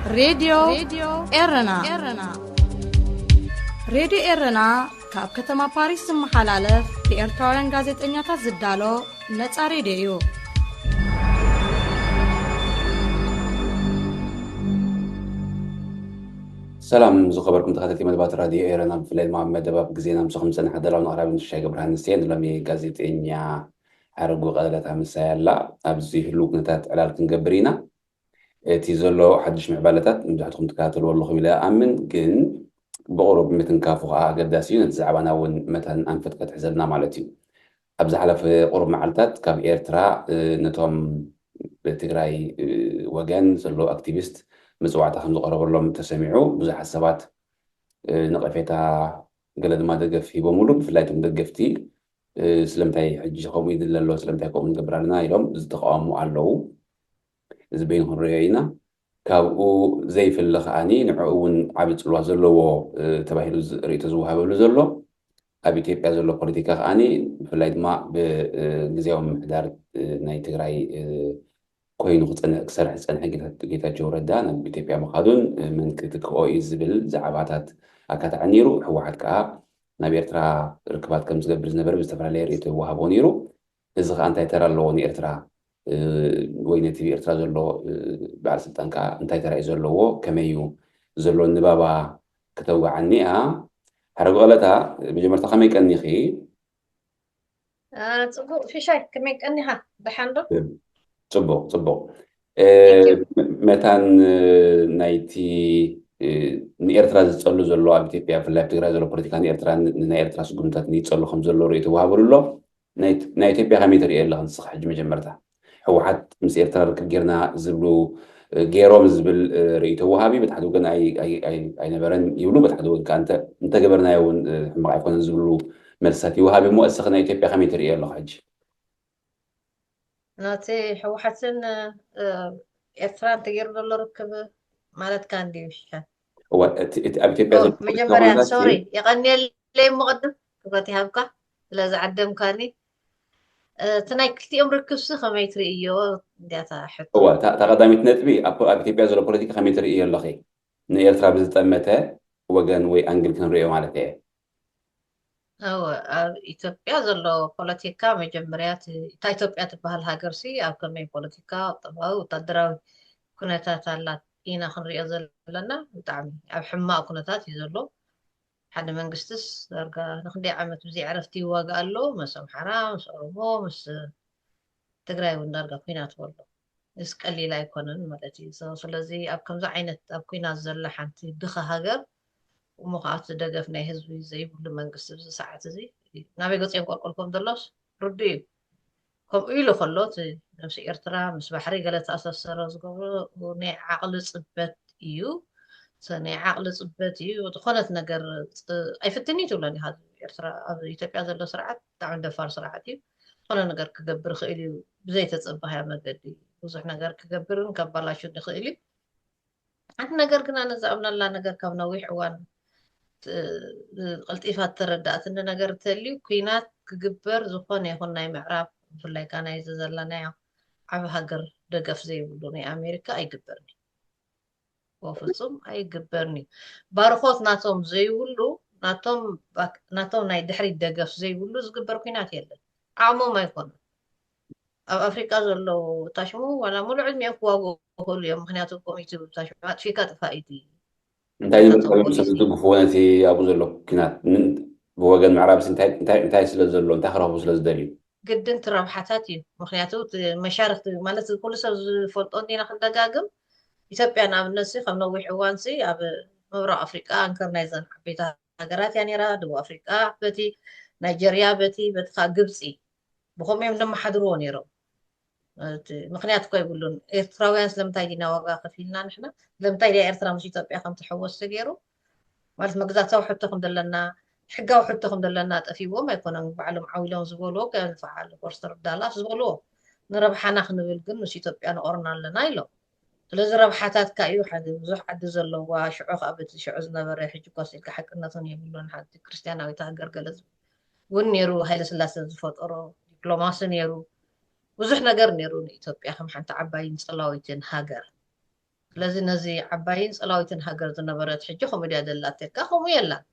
ሬድዮ ኤረና። ሬድዮ ኤረና ካብ ከተማ ፓሪስ ዝመሓላለፍ ብኤርትራውያን ጋዜጠኛታት ዝዳሎ ነጻ ሬድዮ እዩ። ሰላም ዝኸበርኩም ተኸታተልቲ መደባት ራድዮ ኤረና፣ ብፍላይ ድማ ኣብ መደብ ኣብ ግዜና ምሳኹም ዝጸንሐ ደላውን ኣቕራቢ ንሻይ ገብረሃንስ እየ። ንሎሚ ጋዜጠኛ ሓረጉ ቀለታ ምሳይ ኣላ። ኣብዚ ህሉው ኩነታት ዕላል ክንገብር ኢና። እቲ ዘሎ ሓድሽ ምዕባለታት ንብዛሕትኹም ትከታተልዎ ኣለኹም ኢለ እኣምን፣ ግን ብቑሩብ ምትንካፉ ከኣ ኣገዳሲ እዩ። ነቲ ዛዕባና እውን መታን ኣንፈት ከትሕዘልና ማለት እዩ። ኣብ ዝሓለፈ ቁሩብ መዓልታት ካብ ኤርትራ፣ እ፣ ነቶም ብትግራይ፣ እ፣ ወገን ዘለዉ ኣክቲቪስት መጽዋዕታ ከም ዝቐረበሎም ተሰሚዑ። ብዙሓት ሰባት፣ እ፣ ነቐፌታ፣ ገለ ድማ ደገፍ ሂቦምሉ። ብፍላይ እቶም ደገፍቲ፣ እ፣ ስለምንታይ ሕጂ ከምኡ ይድለ ኣሎ፣ ስለምንታይ ከምኡ ንገብር ኣለና ኢሎም ዝተቃወሙ ኣለዉ። እዚ በይኑ ክንሪኦ ኢና። ካብኡ ዘይፍለ ከኣኒ ንዕኡ እውን ዓቢ ጽልዋ ዘለዎ፣ እ፣ ተባሂሉ ዝ-፣ ርእይቶ ዝወሃበሉ ዘሎ ኣብ ኢትዮጵያ ዘሎ ፖለቲካ ከኣኒ ብፍላይ ድማ ብ-፣ እ፣ ግዝያዊ ምምሕዳር፣ እ፣ ናይ ትግራይ፣ እ፣ ኮይኑ ክጸንሕ፣ ክሰርሕ ዝጸንሐ ጌታ-፣ ጌታቸው ረዳ ናብ ኢትዮጵያ ምኻዱን፣ እ፣ መን ክትክኦ እዩ ዝብል ዛዕባታት ኣካታዒ ነይሩ። ህወሓት ከኣ ናብ ኤርትራ ርክባት ከም ዝገብር ዝነበረ ብዝተፈላለየ ርእይቶ ይወሃቦ ነይሩ። እዚ ከኣ እንታይ ተራ ኣለዎ ንኤርትራ፣ እ፣ ወይ ነቲ ብኤርትራ ዘሎ፣ እ፣ በዓል ስልጣን ከኣ እንታይ ተራ እዩ ዘለዎ፣ ከመይ እዩ ዘሎ ንባባ ክተውግዓኒ እያ። ሓረጉ ቀለታ፣ መጀመርታ ከመይ ቀኒኺ? አ፣ ጽቡቕ ፊሻይ፣ ከመይ ቀኒኻ? ደሓን ዶ? ጽቡቕ፣ ጽቡቕ። እ፣ Thank you። መ-፣ መታን፣ እ፣ ናይቲ፣ እ፣ ንኤርትራ ዝጸሉ ዘሎ ኣብ ኢትዮጵያ፣ ብፍላይ ኣብ ትግራይ ዘሎ ፖለቲካ ንኤርትራ፣ ን-፣ ንናይ ኤርትራ ስጉምትታት ይጸሉ ከም ዘሎ ርእይቶ ይወሃበሉ ኣሎ። ናይ፣ ናይ ኢትዮጵያ ከመይ ትርእዮ ኣለኻ ንስኻ? ሕጂ መጀመርታ ህወሓት ምስ ኤርትራ ርክብ ጌርና ዝብሉ፣ እ፣ ገይሮም ዝብል፣ እ፣ ርእይቶ ወሃቢ፣ በቲ ሓደ ወገን ኣይ-፣ ኣይ-፣ ኣይ-፣ ኣይነበረን ይብሉ፣ በቲ ሓደ ወገን ከኣ እንተ-፣ እንተገበርናዮ እውን፣ እ፣ ሕማቕ ኣይኮነን ዝብሉ መልስታት ይወሃብ እሞ፣ እስኺ ናይ ኢትዮጵያ ከመይ ትርእዮ ኣለኻ ሕጂ? ናቲ ህወሓትን፣ እ፣ ኤርትራን ተገይሩ ዘሎ ርክብ ማለትካ እንድዩ ሽሻይ? እዋ፣ እቲ፣ እቲ ኣብ ኢትዮጵያ ኦ፣ ዘሎ ፖለቲካ መጀመርያ ኩነታት ሶሪ፣ የቐንየለይ እሞ ቅድም ክብረት ይሃብካ ስለ ዝዓደምካኒ። እ፣ እቲ ናይ ክልቲኦም ርክብሲ ከመይ ትርእዮ እንድያ እታ ሕቶ? እዋ፣ እታ፣ እታ ቀዳሚት ነጥቢ ኣብ፣ ኣብ ኢትዮጵያ ዘሎ ፖለቲካ ከመይ ትርእዮ ኣለኺ? ንኤርትራ ብዝጠመተ ወገን ወይ ኣንግል ክንርእዮ ማለት እየ። እወ፣ ኣብ ኢትዮጵያ ዘሎ ፖለቲካ መጀመርያ እቲ፣ እታ ኢትዮጵያ ትበሃል ሃገርሲ ኣብ ከመይ ፖለቲካ፣ ቁጠባዊ፣ ወታደራዊ ኩነታት ኣላ ኢና ክንሪኦ ዘለና። ብጣዕሚ ኣብ ሕማቕ ኩነታት እዩ ዘሎ። ሓደ መንግስትስ ዳርጋ ንክንደይ ዓመት ብዘይ ዕረፍቲ ይዋጋእ ኣሎ፣ ምስ ኣምሓራ፣ ምስ ኦሮሞ፣ ምስ ትግራይ እውን ዳርጋ ኲናት ኣሎ። እዚ ቀሊል ኣይኮነን ማለት እዩ። So፣ ስለዚ ኣብ ከምዚ ዓይነት ኣብ ኲናት ዘላ ሓንቲ ድኻ ሃገር፣ እሞ ከዓ እቲ ደገፍ ናይ ህዝቢ ዘይብሉ መንግስቲ ኣብዚ ሰዓት እዚ ናበይ ገፅ የንቆልቁል ከም ዘሎስ ርዱእ እዩ። ከምኡ ኢሉ ከሎ እቲ ነብሲ ኤርትራ ምስ ባሕሪ ገለ ተኣሳሰረ ዝገብሮ ናይ ዓቕሊ ጽበት እዩ። So፣ ናይ ዓቕሊ ጽበት እዩ። ዝኾነት ነገር ጽ-፣ ኣይፍትን እዩ ትብለኒ። ካብ ኤርትራ ኣብ ኢትዮጵያ ዘሎ ስርዓት ብጣዕሚ ደፋር ስርዓት እዩ። ዝኾነ ነገር ክገብር ይኽእል እዩ። ብዘይተጸበኻዮ መገዲ ብዙሕ ነገር ክገብርን ከባላሹን ይኽእል እዩ። ሓንቲ ነገር ግን ኣነ ዝኣምነላ ነገር ካብ ነዊሕ እዋን ት-፣ ቀልጢፋ እተረዳእትኒ ነገር እንተልዩ፣ ኲናት ክግበር ዝኾነ ይኹን ናይ ምዕራብ፣ ብፍላይ ከኣ ናይዚ ዘለናዮ ዓቢ ሃገር ደገፍ ዘይብሉ ናይ ኣሜሪካ ኣይግበርን እዩ። ብፍጹም ኣይግበርን እዩ። ባርኾት ናቶም ዘይብሉ፣ ናቶም ባክ-፣ ናቶም ናይ ድሕሪት ደገፍ ዘይብሉ ዝግበር ኲናት የለን። ዓቕሞም ኣይኮኑን። ኣብ ኣፍሪቃ ዘለዉ ታሽሙ ዋላ ሙሉእ ዕድሚኦም ክዋግኡ ይኽእሉ እዮም። ምኽንያቱ ከምኡ ትብል ታሽሙ ኣጥፊእካ ጥፋእ እዩ እቲ እንታይ ንብል ናቶም ከሎም ሰብ ፖሊሲ። ዝድግፍዎ ነቲ ኣብኡ ዘሎ ኲናት? ምን-፣ ብወገን ምዕራብሲ እንታይ፣ እንታይ፣ እንታይ ስለ ዘሎ፣ እንታይ ክረኽቡ ስለ ዝደልዩ? ግድን እቲ ረብሓታት እዩ። ምኽንያቱ እቲ መሻርኽቲ ማለት ኩሉ ሰብ ዝፈልጦ እንዲና ክንደጋግም፣ ኢትዮጵያ ንኣብነትሲ ከም ነዊሕ እዋንሲ ኣብ ምብራቕ ኣፍሪቃ ኣንከር ናይዘን ዓበይቲ ሃገራት እያ ነይራ። ደቡብ ኣፍሪቃ በቲ፣ ናይጀርያ በቲ፣ በቲ ከዓ ግብፂ ብኸምኡ እዮም ዘመሓድርዎ ነይሮም። እቲ ምኽንያት እኮ የብሉን። ኤርትራውያን ስለምንታይ ዲና ዋጋ ከፊልና ንሕና? ስለምንታይ ድያ ኤርትራ ምስ ኢትዮጵያ ከም ትሕወስ ተገይሩ? ማለት መግዛእታዊ ሕቶ ከም ዘለና፣ ሕጋዊ ሕቶ ከም ዘለና ጠፊዎም ኣይኮነን። ባዕሎም ዓው ኢሎም ዝበልዎ ከንፈዓል ፎርስተር ዳላስ ዝበልዎ ንረብሓና ክንብል ግን ምስ ኢትዮጵያ ንቆርና ኣለና ኢሎም። ስለዚ ረብሓታትካ እዩ ሓደ ብዙሕ ዓዲ ዘለዋ ሽዑ ካብ እቲ ሽዑ ዝነበረ ሕጂ እኮ ስኢልካ ሓቅነቱን የብሉን። ሓንቲ ክርስትያናዊት ሃገር ገለ እውን ነይሩ ሃይለ ስላሴ ዝፈጠሮ ዲፕሎማሲ ነይሩ ብዙሕ ነገር ነይሩ ንኢትዮጵያ ከም ሓንቲ ዓባይን ጸላዊትን ሃገር። ስለዚ ነዚ ዓባይን ጸላዊትን ሃገር ዝነበረት ሕጂ ከምኡ ድያ ዘላትካ? ከምኡ የላን።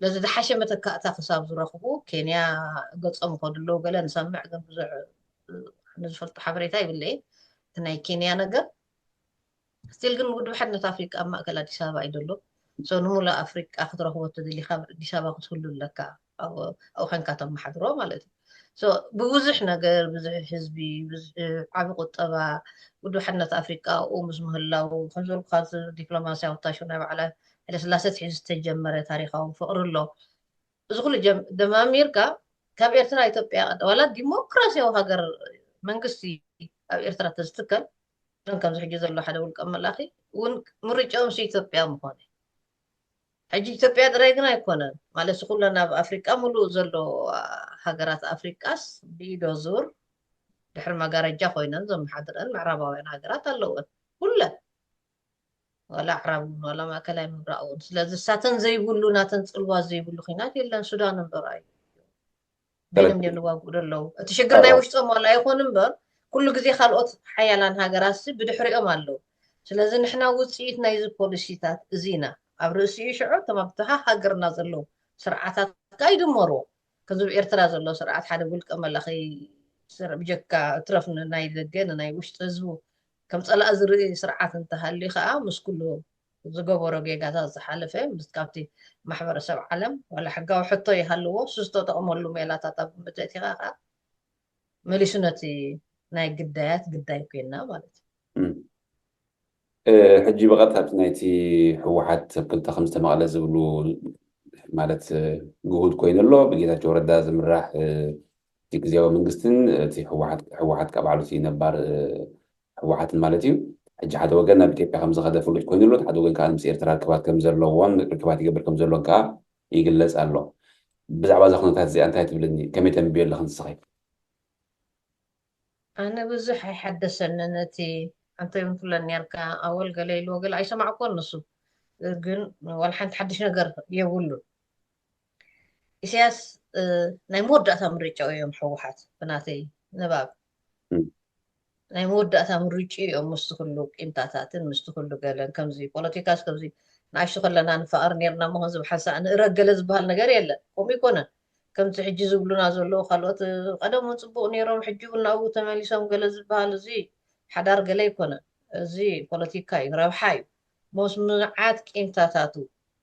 ስለዚ ዝሓሸ መተካእታ ክሳብ ዝረኽቡ ኬንያ ገጾም ይኸዱ ኣለዉ። ገለ ንሰምዕ ግን ብዙሕ ንዝፈልጦ ሓበሬታ ይብለይ እቲ ናይ ኬንያ ነገር። ስቲል ግን ውድብ ሓድነት ኣፍሪቃ ኣብ ማእከል ኣዲስ ኣበባ እዩ ዘሎ። ሶ ንሙሉእ ኣፍሪቃ ክትረኽቦ ተደሊኻ ኣብ ኣዲስ ኣበባ ክትህሉ ኣለካ። ኣብኡ ኮንካ ተመሓድሮ ማለት እዩ። ብብዙሕ ነገር፣ ብዙሕ ህዝቢ፣ ዓቢ ቁጠባ፣ ውድብ ሓድነት ኣፍሪቃ ኣብኡ ምስ ምህላው፣ ከም ዝበልኩ ካብዚ ዲፕሎማስያዊ ታሹ ናይ በዓል ሃይለስላሴ ኣትሒዙ ዝተጀመረ ታሪኻዊ ፍቕሪ ኣሎ። እዚ ኩሉ ደማሚርካ ካብ ኤርትራ ኢትዮጵያ ዋላ ዲሞክራስያዊ ሃገር መንግስቲ ኣብ ኤርትራ ተዝትከል እዞም ከምዚ ሕጂ ዘሎ ሓደ ውልቀ መላኺ እውን ምርጫኦም ሲ ኢትዮጵያ ምኾነ። ሕጂ ኢትዮጵያ ጥራይ ግን ኣይኮነን ማለት ኩለን ኣብ ኣፍሪቃ ሙሉእ ዘሎ ሃገራት ኣፍሪቃስ ብኢዶ ዙር ድሕሪ መጋረጃ ኮይነን ዘመሓድረን ምዕራባውያን ሃገራት ኣለወን ኩለን ዋላ ኣዕራብ እውን ዋላ ማእከላይ ምብራቕ እውን ስለዚ ሳተን ዘይብሉ ናተን ፅልዋ ዘይብሉ ኩናት የለን ሱዳን እምበር እዩ በይኖም ድዮም ዝዋግኡ ዘለዉ እቲ ሽግር ናይ ውሽጦም ዋላ ይኹን እምበር ኩሉ ግዜ ካልኦት ሓያላን ሃገራት ብድሕሪኦም ኣለዉ ስለዚ ንሕና ውፅኢት ናይዚ ፖሊሲታት እዚ ኢና ኣብ ርእሲኡ ሽዑ እቶም ኣብቲ ሃገርና ዘለዉ ስርዓታት ከዓ ይድመርዎ ከምዚ ኣብ ኤርትራ ዘሎ ስርዓት ሓደ ውልቀ መላኺ ብጀካ እትረፍ ንናይ ደገ ንናይ ውሽጢ ህዝቡ ከም ፀላኢ ዝርኢ ስርዓት እንተሃልዩ ከዓ ምስ ኩሉ ዝገበሮ ጌጋታት ዝሓለፈ ምስ ካብቲ ማሕበረሰብ ዓለም ዋላ ሕጋዊ ሕቶ ይሃልዎ እሱ ዝተጠቕመሉ ሜላታት ኣብ ምትእቲኻ ከዓ መሊሱ ነቲ ናይ ግዳያት ግዳይ ኮይና ማለት እዩ። ሕጂ ብቐጥታ ኣብቲ ናይቲ ህወሓት ሰብ ክልተ ከም ዝተመቐለ ዝብሉ ማለት ግሁድ ኮይኑ ኣሎ። ብጌታቸው ረዳ ዝምራሕ እቲ ግዜያዊ መንግስትን እቲ ህወሓት ካብ ባዕሉ እቲ ነባር ህወሓትን ማለት እዩ። ሕጂ ሓደ ወገን ናብ ኢትዮጵያ ከም ዝኸደ ፍሉጥ ኮይኑ ኣሎ፣ ሓደ ወገን ከዓ ምስ ኤርትራ ርክባት ከም ዘለዎን ርክባት ይገብር ከም ዘሎን ከዓ ይግለጽ ኣሎ። ብዛዕባ እዛ ኩነታት እዚኣ እንታይ ትብልኒ? ከመይ ተንብዮ ኣለኺ ንስኺ? ኣነ ብዙሕ ኣይሓደሰንን እቲ ኣንተ እውን ትብለን ነርካ ኣወል ገለ ኢልዎ ገለ ኣይሰማዕኩዎን ንሱ ግን ዋላ ሓንቲ ሓድሽ ነገር የብሉን ኢሳያስ ናይ መወዳእታ ምርጫኡ እዮም ህወሓት ብናተይ ንባብ ናይ መወዳእታ ምርጭኡ እዮም ምስቲ ኩሉ ቂምታታትን ምስቲ ኩሉ ገለን ከምዚ ፖለቲካስ ከምዚ ንኣሽቱ ከለና ንፋቐር ነርና እሞ ከምዚ ብሓንሳእ ንእረግ ገለ ዝበሃል ነገር የለን ከምኡ ይኮነን ከምቲ ሕጂ ዝብሉና ዘለዉ ካልኦት ቀደም እውን ፅቡቅ ነይሮም ሕጂ እውን ናብኡ ተመሊሶም ገለ ዝበሃል እዚ ሓዳር ገለ ኣይኮነን እዚ ፖለቲካ እዩ ረብሓ እዩ ሞስ ምዓት ቂምታታቱ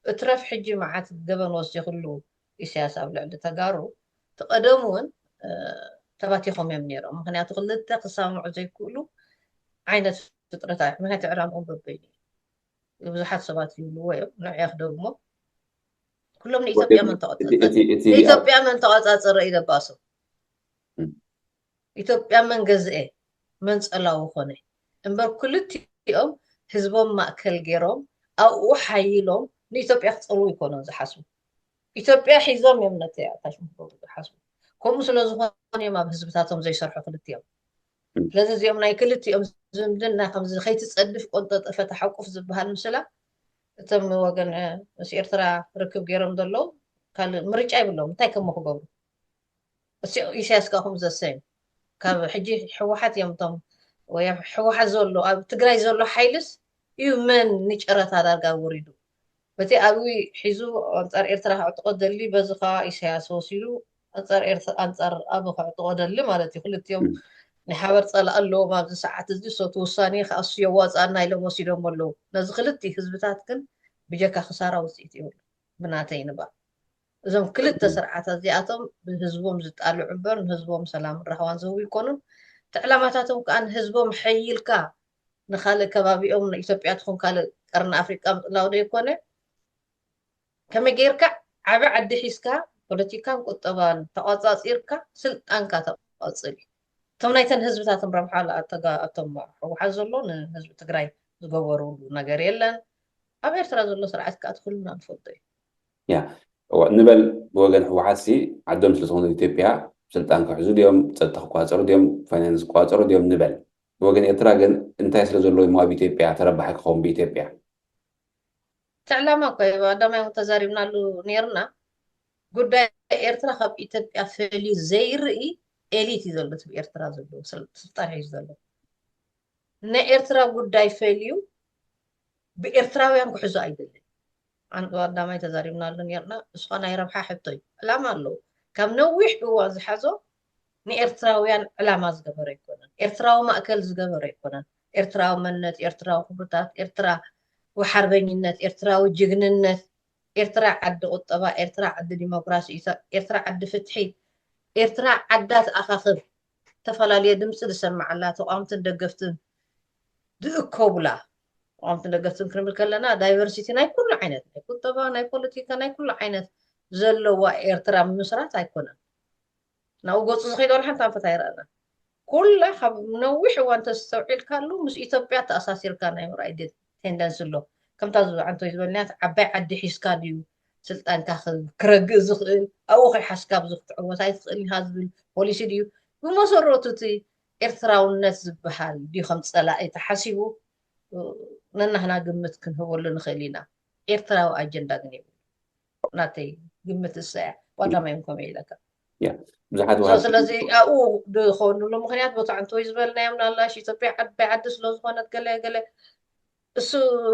እትረፍ ሕጂ መዓት ገበን ወሲኽሉ ኢሳያስ ኣብ ልዕሊ ተጋሩ እቲ ቀደም እውን ተባቲኾም እዮም ነይሮም ምክንያቱ ክልተ ክሳምዑ ዘይክእሉ ዓይነት ፍጥረታት ምክንያቱ ዕላምኦም በበይኑ ብዙሓት ሰባት ይብልዎ እዮም ንዕያኽ ደግሞ ኩሎም ንኢትዮጵያ መን ተቆፃፀረ ኢትዮጵያ መን ተቆፃፀረ እዩ ደባሶ ኢትዮጵያ መን ገዝኤ መን ፀላዊ ኮነ እምበር ክልቲኦም ህዝቦም ማእከል ገይሮም ኣብኡ ሓይሎም ንኢትዮጵያ ክፀልዉ ይኮኖም ዝሓስቡ ኢትዮጵያ ሒዞም እዮም ነቲ ኣታሽመንት ክገብሩ ዝሓስቡ ከምኡ ስለ ዝኾኑ እዮም ኣብ ህዝብታቶም ዘይሰርሑ ክልቲኦም ስለዚ እዚኦም ናይ ክልቲኦም ዝምድና ከምዚ ከይትፀድፍ ቆንጠጠፈ ተሓቁፍ ዝበሃል ምስላ እቶም ወገን ምስ ኤርትራ ርክብ ገይሮም ዘለዉ ካልእ ምርጫ ይብሎም እንታይ ከሞ ክገብሩ እሲኦ ኢሳያስ ከዓ ከምኡ ዘሰዩ ካብ ሕጂ ህወሓት እዮም እቶም ወይ ኣብ ህወሓት ዘሎ ኣብ ትግራይ ዘሎ ሓይልስ እዩ መን ንጨረታ ዳርጋ ወሪዱ በቲ ኣብዊ ሒዙ ኣንፃር ኤርትራ ከዕጥቆ ደሊ በዚ ከዓ ኢሳያስ ወሲዱ ኣንፃር ኤርትራ ኣንፃር ኣብ ከዕጥቆ ደሊ ማለት እዩ ክልቲኦም ናይ ሓበር ፀላእ ኣለዎም ኣብዚ ሰዓት እዚ ሶቲ ውሳኔ ከኣሱ የዋፅኣና ኢሎም ወሲዶም ኣለዉ ነዚ ክልቲ ህዝብታት ግን ብጀካ ክሳራ ውፅኢት ይብሉ ብናተይ ንባብ እዞም ክልተ ስርዓታት እዚኣቶም ብህዝቦም ዝጣልዑ እምበር ንህዝቦም ሰላምን ራህዋን ዝህቡ ይኮኑን እቲ ዕላማታቶም ከዓ ንህዝቦም ሐይልካ ንካልእ ከባቢኦም ንኢትዮጵያ ትኹን ካልእ ቀርኒ ኣፍሪቃ ምጥላው ዶ ይኮነ ከመይ ጌርካ ዓቢ ዓዲ ሒዝካ ፖለቲካን ቁጠባን ተቋጻጺርካ ስልጣንካ ተቐጽል እዩ እቶም ናይተን ህዝብታትን ረብሓ ኣቶም ሕወሓት ዘሎ ንህዝቢ ትግራይ ዝገበሩሉ ነገር የለን ኣብ ኤርትራ ዘሎ ስርዓት ከዓ ትክሉና ንፈልጦ እዩ ያ ንበል ብወገን ህወሓት ሲ ዓዶም ስለዝኾነ ኢትዮጵያ ስልጣን ክሕዙ ድዮም ፀጥታ ክቋፀሩ ድዮም ፋይናንስ ክቋፀሩ ድዮም ንበል ብወገን ኤርትራ ግን እንታይ ስለ ዘለዎ እሞ ኣብ ኢትዮጵያ ተረባሒ ክኸውን ብኢትዮጵያ እቲ ዕላማ እኮ እዩ ኣዳማይ እውን ተዛሪብናሉ ነይርና ጉዳይ ኤርትራ ካብ ኢትዮጵያ ፈልዩ ዘይርኢ ኤሊት እዩ ዘሎ እቲ ኤርትራ ዘለዎ ስልጣን ሒዙ ዘሎ ናይ ኤርትራ ጉዳይ ፈልዩ ብኤርትራውያን ክሕዞ ኣይደልን። ኣን ቀዳማይ ተዛሪብናሉ ነርና። እሱ ናይ ረብሓ ሕቶ እዩ። ዕላማ ኣለዎ። ካብ ነዊሕ እዋን ዝሓዞ ንኤርትራውያን ዕላማ ዝገበረ ኣይኮነን። ኤርትራዊ ማእከል ዝገበረ ኣይኮነን። ኤርትራዊ መንነት፣ ኤርትራዊ ክብርታት፣ ኤርትራ ሓርበኝነት፣ ኤርትራዊ ጅግንነት፣ ኤርትራ ዓዲ ቁጠባ፣ ኤርትራ ዓዲ ዲሞክራሲ፣ ኤርትራ ዓዲ ፍትሒ፣ ኤርትራ ዓዳ ትኣኻኽብ፣ ዝተፈላለየ ድምፂ ዝሰማዓላ፣ ተቋምትን ደገፍትን ዝእከቡላ፣ ተቋምትን ደገፍትን ክንብል ከለና ዳይቨርሲቲ ናይ ኩሉ ዓይነት፣ ናይ ቁጠባ፣ ናይ ፖለቲካ፣ ናይ ኩሉ ዓይነት ዘለዋ ኤርትራ ምስራት ኣይኮነን። ናብኡ ገፁ ዝኸይድ ዋላ ሓንቲ ኣንፈት ኣይረኣና። ኩላ ካብ ነዊሕ እዋን ተስተውዒልካሉ ምስ ኢትዮጵያ ተኣሳሲርካ ናይ ምርኣይ ቴንደንስ ኣሎ። ከምታ ዝዓንቶ ዝበልናት ዓባይ ዓዲ ሒዝካ ድዩ ስልጣንካ ክረግእ ዝኽእል? ኣብኡ ከይሓዝካ ብዙሕ ክትዕወት ኣይትኽእል ኢኻ ዝብል ፖሊሲ ድዩ? ብመሰረቱ እቲ ኤርትራውነት ዝበሃል ድዩ ከም ፀላኢ ተሓሲቡ? ነናህና ግምት ክንህበሉ ንኽእል ኢና። ኤርትራዊ ኣጀንዳ ግን የብሉ። ናተይ ግምት እሳ እያ። ዋዳማዮም ከመይ ኢለካ? ብዙሓት ስለዚ ኣብኡ ዝኸውንሉ ምክንያት ቦታ ዕንተወይ ዝበልናዮም ናላሽ ኢትዮጵያ ዓባይ ዓዲ ስለዝኾነት ገለ ገለ እሱ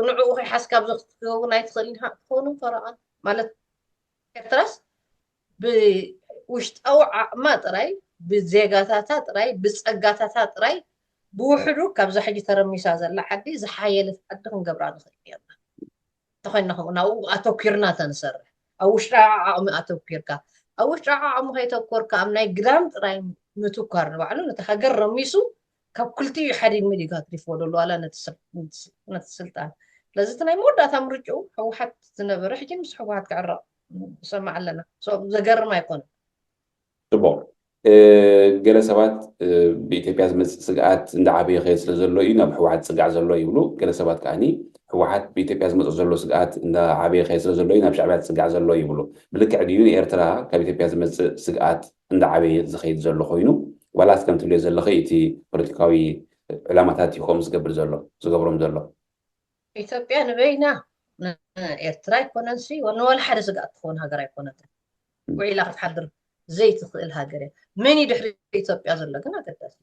ንዕኡ ከይሓዝካ ብዙ ክትከውን ኣይትኽእል ኢኻ። ክትከውን ፈረቓ ማለት ኤርትራስ ብውሽጣዊ ዓቕማ ጥራይ፣ ብዜጋታታ ጥራይ፣ ብጸጋታታ ጥራይ ብውሕዱ ካብዛ ሕጂ ተረሚሳ ዘላ ዓዲ ዝሓየለት ዓዲ ክንገብራ ንኽእል ኔርና። እንተኾይንና ከምኡ ናብኡ ኣተኪርና ተንሰርሕ። ኣብ ውሽጣዊ ዓቕሚ ኣተኪርካ፣ ኣብ ውሽጣዊ ዓቕሚ ከይተኮርካ ኣብ ናይ ግዳም ጥራይ ምትኳር ንባዕሉ ነቲ ሃገር ረሚሱ ካብ ክልቲኡ ሓዲግሚ ዲጋ ትሪፍዎ ደሎ ዋላ ነቲ ስልጣን። ስለዚ እቲ ናይ መወዳእታ ምርጭኡ ህወሓት ዝነበረ ሕጂ ምስ ህወሓት ክዕረቕ ንሰማዕ ኣለና። ዘገርም ኣይኮነን። ጽቡቕ። ገለ ሰባት ብኢትዮጵያ ዝመፅእ ስግኣት እንዳዓበየ ይኸይድ ስለ ዘሎ እዩ ናብ ህወሓት ዝፅጋዕ ዘሎ ይብሉ። ገለ ሰባት ከዓኒ ህወሓት ብኢትዮጵያ ዝመፅእ ዘሎ ስግኣት እንዳዓበየ ይኸይድ ስለ ዘሎ እዩ ናብ ሻዕብያ ዝፅጋዕ ዘሎ ይብሉ። ብልክዕ ድዩ ንኤርትራ ካብ ኢትዮጵያ ዝመፅእ ስግኣት እንዳዓበየ ዝኸይድ ዘሎ ኮይኑ ዋላስ ከም ትብልዮ ዘለኺ እቲ ፖለቲካዊ ዕላማታት እዩ ከምኡ ዝገብር ዘሎ ዝገብሮም ዘሎ? ኢትዮጵያ ንበይና ንኤርትራ ኣይኮነንሲ ንወላ ሓደ ስግኣት ትኸውን ሃገር ኣይኮነትን። ውዒላ ክትሓድር ዘይትኽእል ሃገር እያ። መን እዩ ድሕሪ ኢትዮጵያ ዘሎ ግን ኣገዳሲ።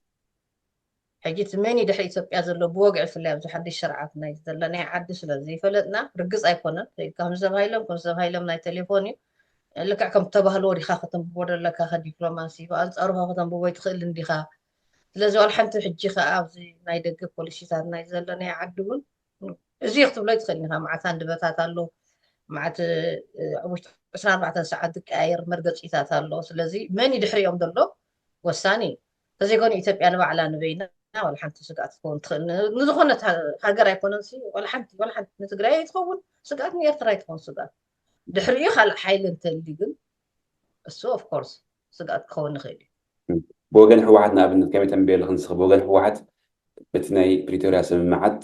ሕጂ እቲ መን እዩ ድሕሪ ኢትዮጵያ ዘሎ ብወግዒ ብፍላይ ኣብዚ ሓድሽ ስርዓት ናይ ዘለናይ ዓዲ ስለ ዘይፈለጥና ርግፅ ኣይኮነን። ከምዚ ተባሂሎም ከምዚ ተባሂሎም ናይ ቴሌፎን እዩ። ልክዕ ከም ተባህልዎ ዲኻ ከተንብቦ ደለካ ከዲፕሎማሲ ብኣንፃሩ ከተንብቦ ይትኽእል እንዲኻ። ስለዚ ዋላ ሓንቲ ሕጂ ከዓ ኣብዚ ናይ ደገ ፖሊሲታት ናይ ዘለናይ ዓዲ እውን እዚ ክትብሎ ይትኽእል ኢኻ። መዓት ኣንድበታት ኣሎ፣ መዓት ኣብ ውሽጢ ዕስራን ኣርባዕተን ሰዓት ዝቀያየር መርገፂታት ኣሎ። ስለዚ መን እዩ ድሕሪኦም ዘሎ ወሳኒ እዩ። ተዘይኮነ ኢትዮጵያ ንባዕላ ንበይና ዋላ ሓንቲ ስግኣት ክትከውን ትኽእል ንዝኾነት ሃገር ኣይኮነን። ዋላ ሓንቲ ዋላ ሓንቲ ንትግራይ ኣይትኸውን ስግኣት፣ ንኤርትራ ኣይትኸውን ስግኣት። ድሕሪኡ ካልእ ሓይሊ እንተልዩ ግን እሱ ኦፍኮርስ ስግኣት ክኸውን ይኽእል እዩ። ብወገን ህወሓት ንኣብነት ከመይ ተንብየሉ ክንስኽ ብወገን ህወሓት በቲ ናይ ፕሪቶርያ ስምምዓት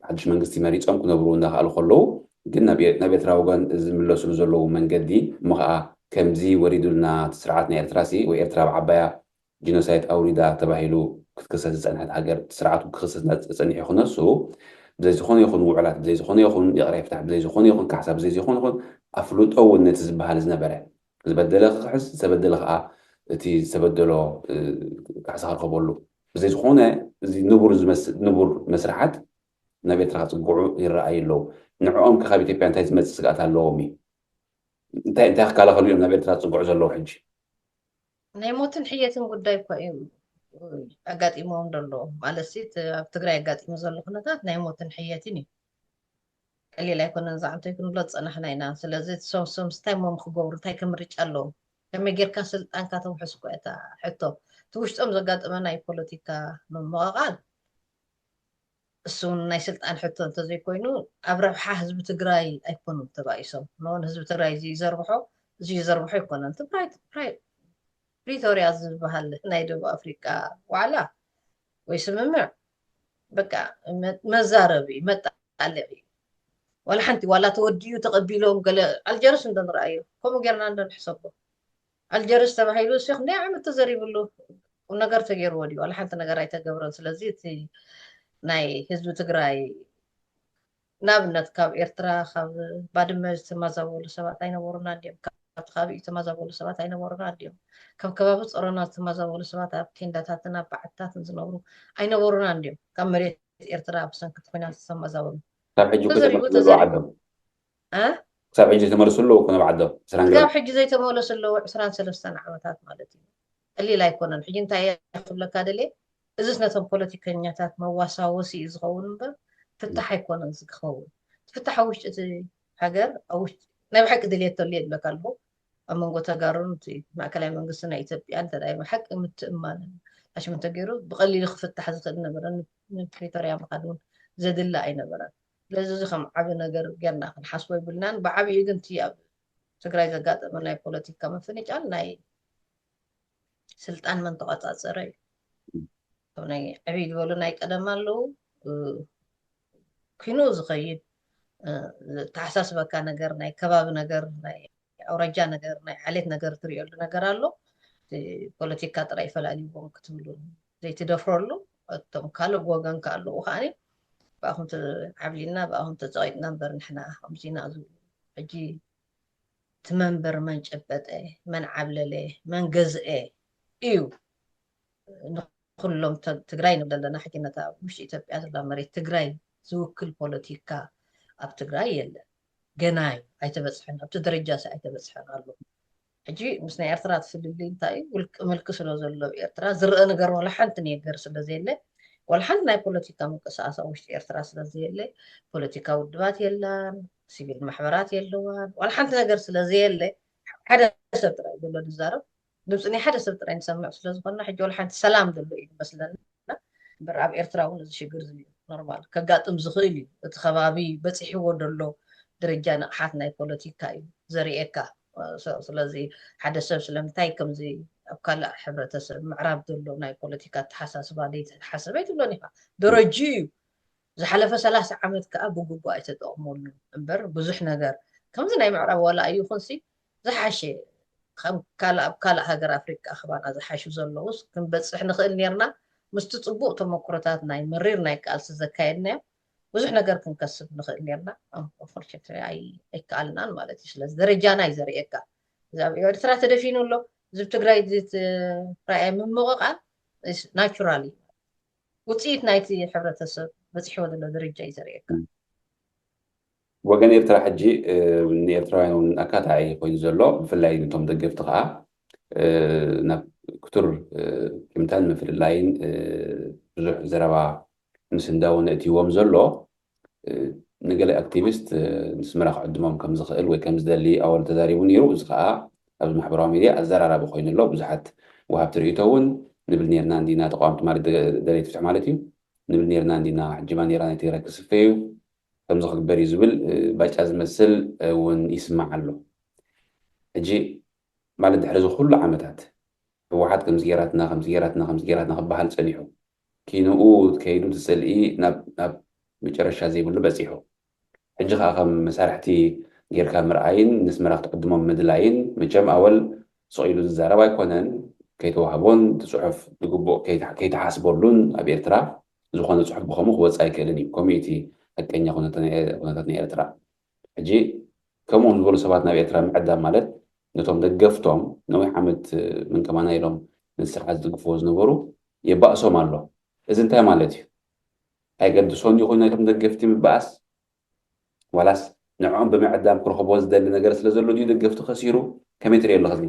ሓድሽ መንግስቲ መሪፆም ክነብሩ እንዳኸኣሉ ከለዉ ግን ናብ ኤርትራ ወገን ዝምለሱሉ ዘለዉ መንገዲ እሞ ከዓ ከምዚ ወሪዱልና እቲ ስርዓት ናይ ኤርትራ ሲ ወይ ኤርትራ ብዓባያ ጂኖሳይድ ኣውሪዳ ተባሂሉ ክትክሰስ ዝፀንሐት ሃገር ስርዓቱ ክክሰስ ጸኒሑ ክነሱ ብዘይ ዝኾነ ይኹን ውዕላት ብዘይ ዝኾነ ይኹን ይቕረ ይፍታሕ ብዘይ ዝኾነ ይኹን ካሕሳ ብዘይ ዝኾነ ይኹን ኣፍልጦ እውን ነቲ ዝበሃል ዝነበረ ዝበደለ ክኽሕስ ዝተበደለ ከዓ እቲ ዝተበደሎ ካሕሳ ክረኸበሉ ብዘይ ዝኾነ እዚ ንቡር ዝመስል ንቡር መስርሓት ናብ ኤርትራ ክፅግዑ ይረኣዩ ኣለዉ። ንዕኦም ከ ካብ ኢትዮጵያ እንታይ ዝመፅእ ስግኣት ኣለዎም እዩ? እንታይ እንታይ ክከላኸሉ እዮም ናብ ኤርትራ ዝፅግዑ ዘለዉ ሕጂ? ናይ ሞትን ሕየትን ጉዳይ እኮ እዩ ኣጋጢሞም ዘሎ ማለት ሲ ኣብ ትግራይ ኣጋጢሙ ዘሎ ኩነታት ናይ ሞትን ሕየትን እዩ። ቀሊል ኣይኮነን። ዝዓንቶ ክንብሎ ዝፀናሕና ኢና። ስለዚ ሶምሶምስ እንታይ ሞም ክገብሩ እንታይ ከምርጫ ኣለዎም? ከመይ ጌርካ ስልጣንካ ተውሕስ እኮ እታ ሕቶ። እቲ ውሽጦም ዘጋጠመ ናይ ፖለቲካ ምምቕቓል እሱ ናይ ስልጣን ሕቶ እንተዘይኮይኑ ኣብ ረብሓ ህዝቢ ትግራይ ኣይኮኑን ተባኢሶም። ንሆን ህዝቢ ትግራይ እዚ ዘርብሖ እዚ ዘርብሖ ኣይኮነን። ትግራይ ፕሪቶሪያ ዝበሃል ናይ ደቡብ ኣፍሪቃ ዋዕላ ወይ ስምምዕ በቃ መዛረቢ መጣልዒ ዋላ ሓንቲ ዋላ ተወዲኡ ተቐቢሎም ገለ ኣልጀርስ እንደንረኣዮ ከምኡ ጌርና እንደንሕሰቦ ኣልጀርስ ተባሂሉ ሲ ክንደይ ዓመት ተዘሪብሉ ቁም ነገር ተገይርዎ ድዩ? ዋላ ሓንቲ ነገር ኣይተገብረን። ስለዚ እቲ ናይ ህዝቢ ትግራይ ንኣብነት ካብ ኤርትራ ካብ ባድመ ዝተማዛበሉ ሰባት ኣይነበሩና እንዲዮም። ካብቲ ከባቢ ዝተማዛበሉ ሰባት ኣይነበሩና እንዲዮም። ካብ ከባቢ ጸሮና ዝተማዛበሉ ሰባት ኣብ ቴንዳታትን ኣብ በዓትታትን ዝነብሩ ኣይነበሩና እንዲዮም። ካብ መሬት ኤርትራ ብሰንኪ እቲ ኲናት ዝተማዛበሉ ክሳብ ሕጂ እኮ ተዘሪቡ ተመልሱ ኣለዉ ተዘሪቡ ዓዶም። እ? ክሳብ ሕጂ ተመልሱ ኣለዉ እኮ ናብ ዓዶም። ዕስራን ገለ ክሳብ ሕጂ ዘይተመለሱ ኣለዉ ዕስራን ሰለስተን ዓመታት ማለት እዩ። ቀሊል ኣይኮነን። ሕጂ እንታይ እየ ክብለካ ደልየ፣ እዚስ ነቶም ፖለቲከኛታት መዋሳወሲ እዩ ዝኸውን እምበር ፍታሕ ኣይኮነን እዚ ክኸውን። ፍታሕ ኣብ ውሽጢ እቲ ሃገር፣ ኣብ ውሽጢ ናይ ብሓቂ ድልየት ተልዮ ይብለካ ኣለኹ። ኣብ መንጎ ተጋሩን እቲ ማእከላይ መንግስቲ ናይ ኢትዮጵያ እንተ ደኣ ብሓቂ ምትእምማን ኣሽም እንተገይሩ ብቐሊሉ ክፍታሕ ዝኽእል ነበረ። ን- ንፕሪቶርያ ምኻድ እውን ዘድሊ ኣይነበረን። ስለዚ እዚ ከም ዓቢ ነገር ጌርና ክንሓስቦ ይብልናን። ብዓብዩ ግን እቲ ኣብ ትግራይ ዘጋጠመ ናይ ፖለቲካ ምፍንጫል ናይ ስልጣን መን ተቆጻጸረ እዩ። ካብ ናይ ዕብይ ዝበሉ ናይ ቀደም ኣለዉ እ፣ ኪኑ ዝኸይድ እ፣ ተሓሳስበካ ነገር ናይ ከባቢ ነገር ናይ ኣውራጃ ነገር ናይ ዓሌት ነገር ትሪኦሉ ነገር ኣሎ። እቲ ፖለቲካ ጥራይ ፈላልይዎም ክትብሉ ዘይትደፍረሉ እቶም ካልእ ወገን ከ ኣለዉ ከዓኒ ብኣኹም ዓብሊና ብኣኹም ተፀቂጥና እምበር ንሕና ከምዚና ዝብሉ ሕጂ እቲ መንበር መን ጨበጠ፣ መን ዓብለለ፣ መን ገዝአ እዩ። ንኩሎም ተ- ትግራይ ንብል ኣለና። ሕጂ ነታ ውሽጢ ኢትዮጵያ ዘላ መሬት ትግራይ ዝውክል ፖለቲካ ኣብ ትግራይ የለን። ገና እዩ ኣይተበፅሐን፣ ኣብቲ ደረጃ ሲ ኣይተበፅሐን ኣሎ። ሕጂ ምስ ናይ ኤርትራ ትፍልልይ እንታይ እዩ? ውልቂ ምልኪ ስለ ዘሎ ኣብ ኤርትራ ዝረአ ነገር ዋላ ሓንቲ ነገር ስለ ዘየለ፣ ዋላ ሓንቲ ናይ ፖለቲካ ምንቅስቃስ ኣብ ውሽጢ ኤርትራ ስለ ዘየለ፣ ፖለቲካ ውድባት የላን፣ ሲቪል ማሕበራት የለዋን፣ ዋላ ሓንቲ ነገር ስለ ዘየለ ሓደ ሰብ ጥራይ ዘሎ ዝዛረብ ድምፂ ናይ ሓደ ሰብ ጥራይ ንሰምዕ ስለ ዝኾንና ሕጂ ዋላ ሓንቲ ሰላም ዘሎ እዩ ዝመስለና። እምበር ኣብ ኤርትራ እውን እዚ ሽግር እዚ ኖርማል ከጋጥም ዝኽእል እዩ። እቲ ከባቢ በፂሕዎ ዘሎ ደረጃ ንቕሓት ናይ ፖለቲካ እዩ ዘርእየካ። ሶ- ስለዚ ሓደ ሰብ ስለምንታይ ከምዚ ኣብ ካልእ ሕብረተሰብ ምዕራብ ዘሎ ናይ ፖለቲካ ኣተሓሳስባ ዘይተሓሰበ ኣይትብሎን ኢኻ። ደረጂ እዩ። ዝሓለፈ ሰላሳ ዓመት ከዓ ብግቡእ ኣይተጠቕመሉ እምበር ብዙሕ ነገር ከምዚ ናይ ምዕራብ ዋላ ኣይኹንሲ ዝሓሸ ከም ካልእ ኣብ ካልእ ሃገር ኣፍሪቃ ክባና ዝሓሹ ዘለውስ ክንበፅሕ ንኽእል ነርና። ምስቲ ፅቡቅ ተመክሮታት ናይ መሪር ናይ ቃልሲ ዘካየድናዮ ብዙሕ ነገር ክንከስብ ንኽእል ነርና። ኣይ ኣይከኣልናን ማለት እዩ። ስለዚ ደረጃና እዩ ዘርእየካ። እዚ ኣብ ኤርትራ ተደፊኑ ኣሎ፣ እዚ ኣብ ትግራይ ዝትራእየ ምምቕቓል ናቹራል እዩ። ውፅኢት ናይቲ ሕብረተሰብ በፂሕዎ ዘሎ ደረጃ እዩ ዘርእየካ። ወገን ኤርትራ ሕጂ ንኤርትራውያን እውን ኣካታዒ ኮይኑ ዘሎ ብፍላይ ነቶም ደገፍቲ ከዓ ናብ ክቱር ቂምታን ምፍልላይን ብዙሕ ዘረባ ምስንዳውን እትይዎም ዘሎ ንገለ ኣክቲቪስት ንስመራ ክዕድሞም ከም ዝኽእል ወይ ከም ዝደሊ ኣወል ተዛሪቡ ነይሩ። እዚ ከዓ ኣብዚ ማሕበራዊ ሚድያ ኣዘራራቢ ኮይኑ ኣሎ። ብዙሓት ወሃብቲ ርእይቶ እውን ንብል ነርና እንዲና ተቃወምቲ ማለት ደለይቲ ፍትሒ ማለት እዩ ንብል ነርና እንዲና ሕጂ ባንዴራ ናይ ትግራይ ክስፈ እዩ ከምዚ ክግበር እዩ ዝብል ባጫ ዝመስል እውን ይስማዕ ኣሎ። ሕጂ ማለት ድሕሪ እዚ ኩሉ ዓመታት ህወሓት ከምዚ ጌራትና ከምዚ ጌራትና ከምዚ ጌራትና ክበሃል ፀኒሑ ኪንኡ ከይዱ እቲ ፅልኢ ናብ መጨረሻ ዘይብሉ በፂሑ ሕጂ ከዓ ከም መሳርሕቲ ጌርካ ምርኣይን ንስመራ ክትዕድሞም ምድላይን መቸም ኣወል ስቕ ኢሉ ዝዛረብ ኣይኮነን። ከይተዋህቦን እቲ ፅሑፍ ብግቡእ ከይተሓስበሉን ኣብ ኤርትራ ዝኾነ ፅሑፍ ብኸምኡ ክወፅእ ኣይክእልን እዩ። ከምኡ እቲ ሓቀኛ ኩነታት ናይ ኤርትራ። ሕጂ ከምኡ ዝበሉ ሰባት ናብ ኤርትራ ምዕዳም ማለት ነቶም ደገፍቶም ነዊሕ ዓመት ምን ከማና ኢሎም ነቲ ስርዓት ዝድግፍዎ ዝነበሩ የባእሶም ኣሎ። እዚ እንታይ ማለት እዩ? ኣይገድሶን ይኹን ናይቶም ደገፍቲ ምባኣስ ዋላስ ንዕኦም ብምዕዳም ክረኽቦ ዝደሊ ነገር ስለ ዘሎ ድዩ ደገፍቲ ከሲሩ? ከመይ ትሪኦ ኣለኻ እዚ?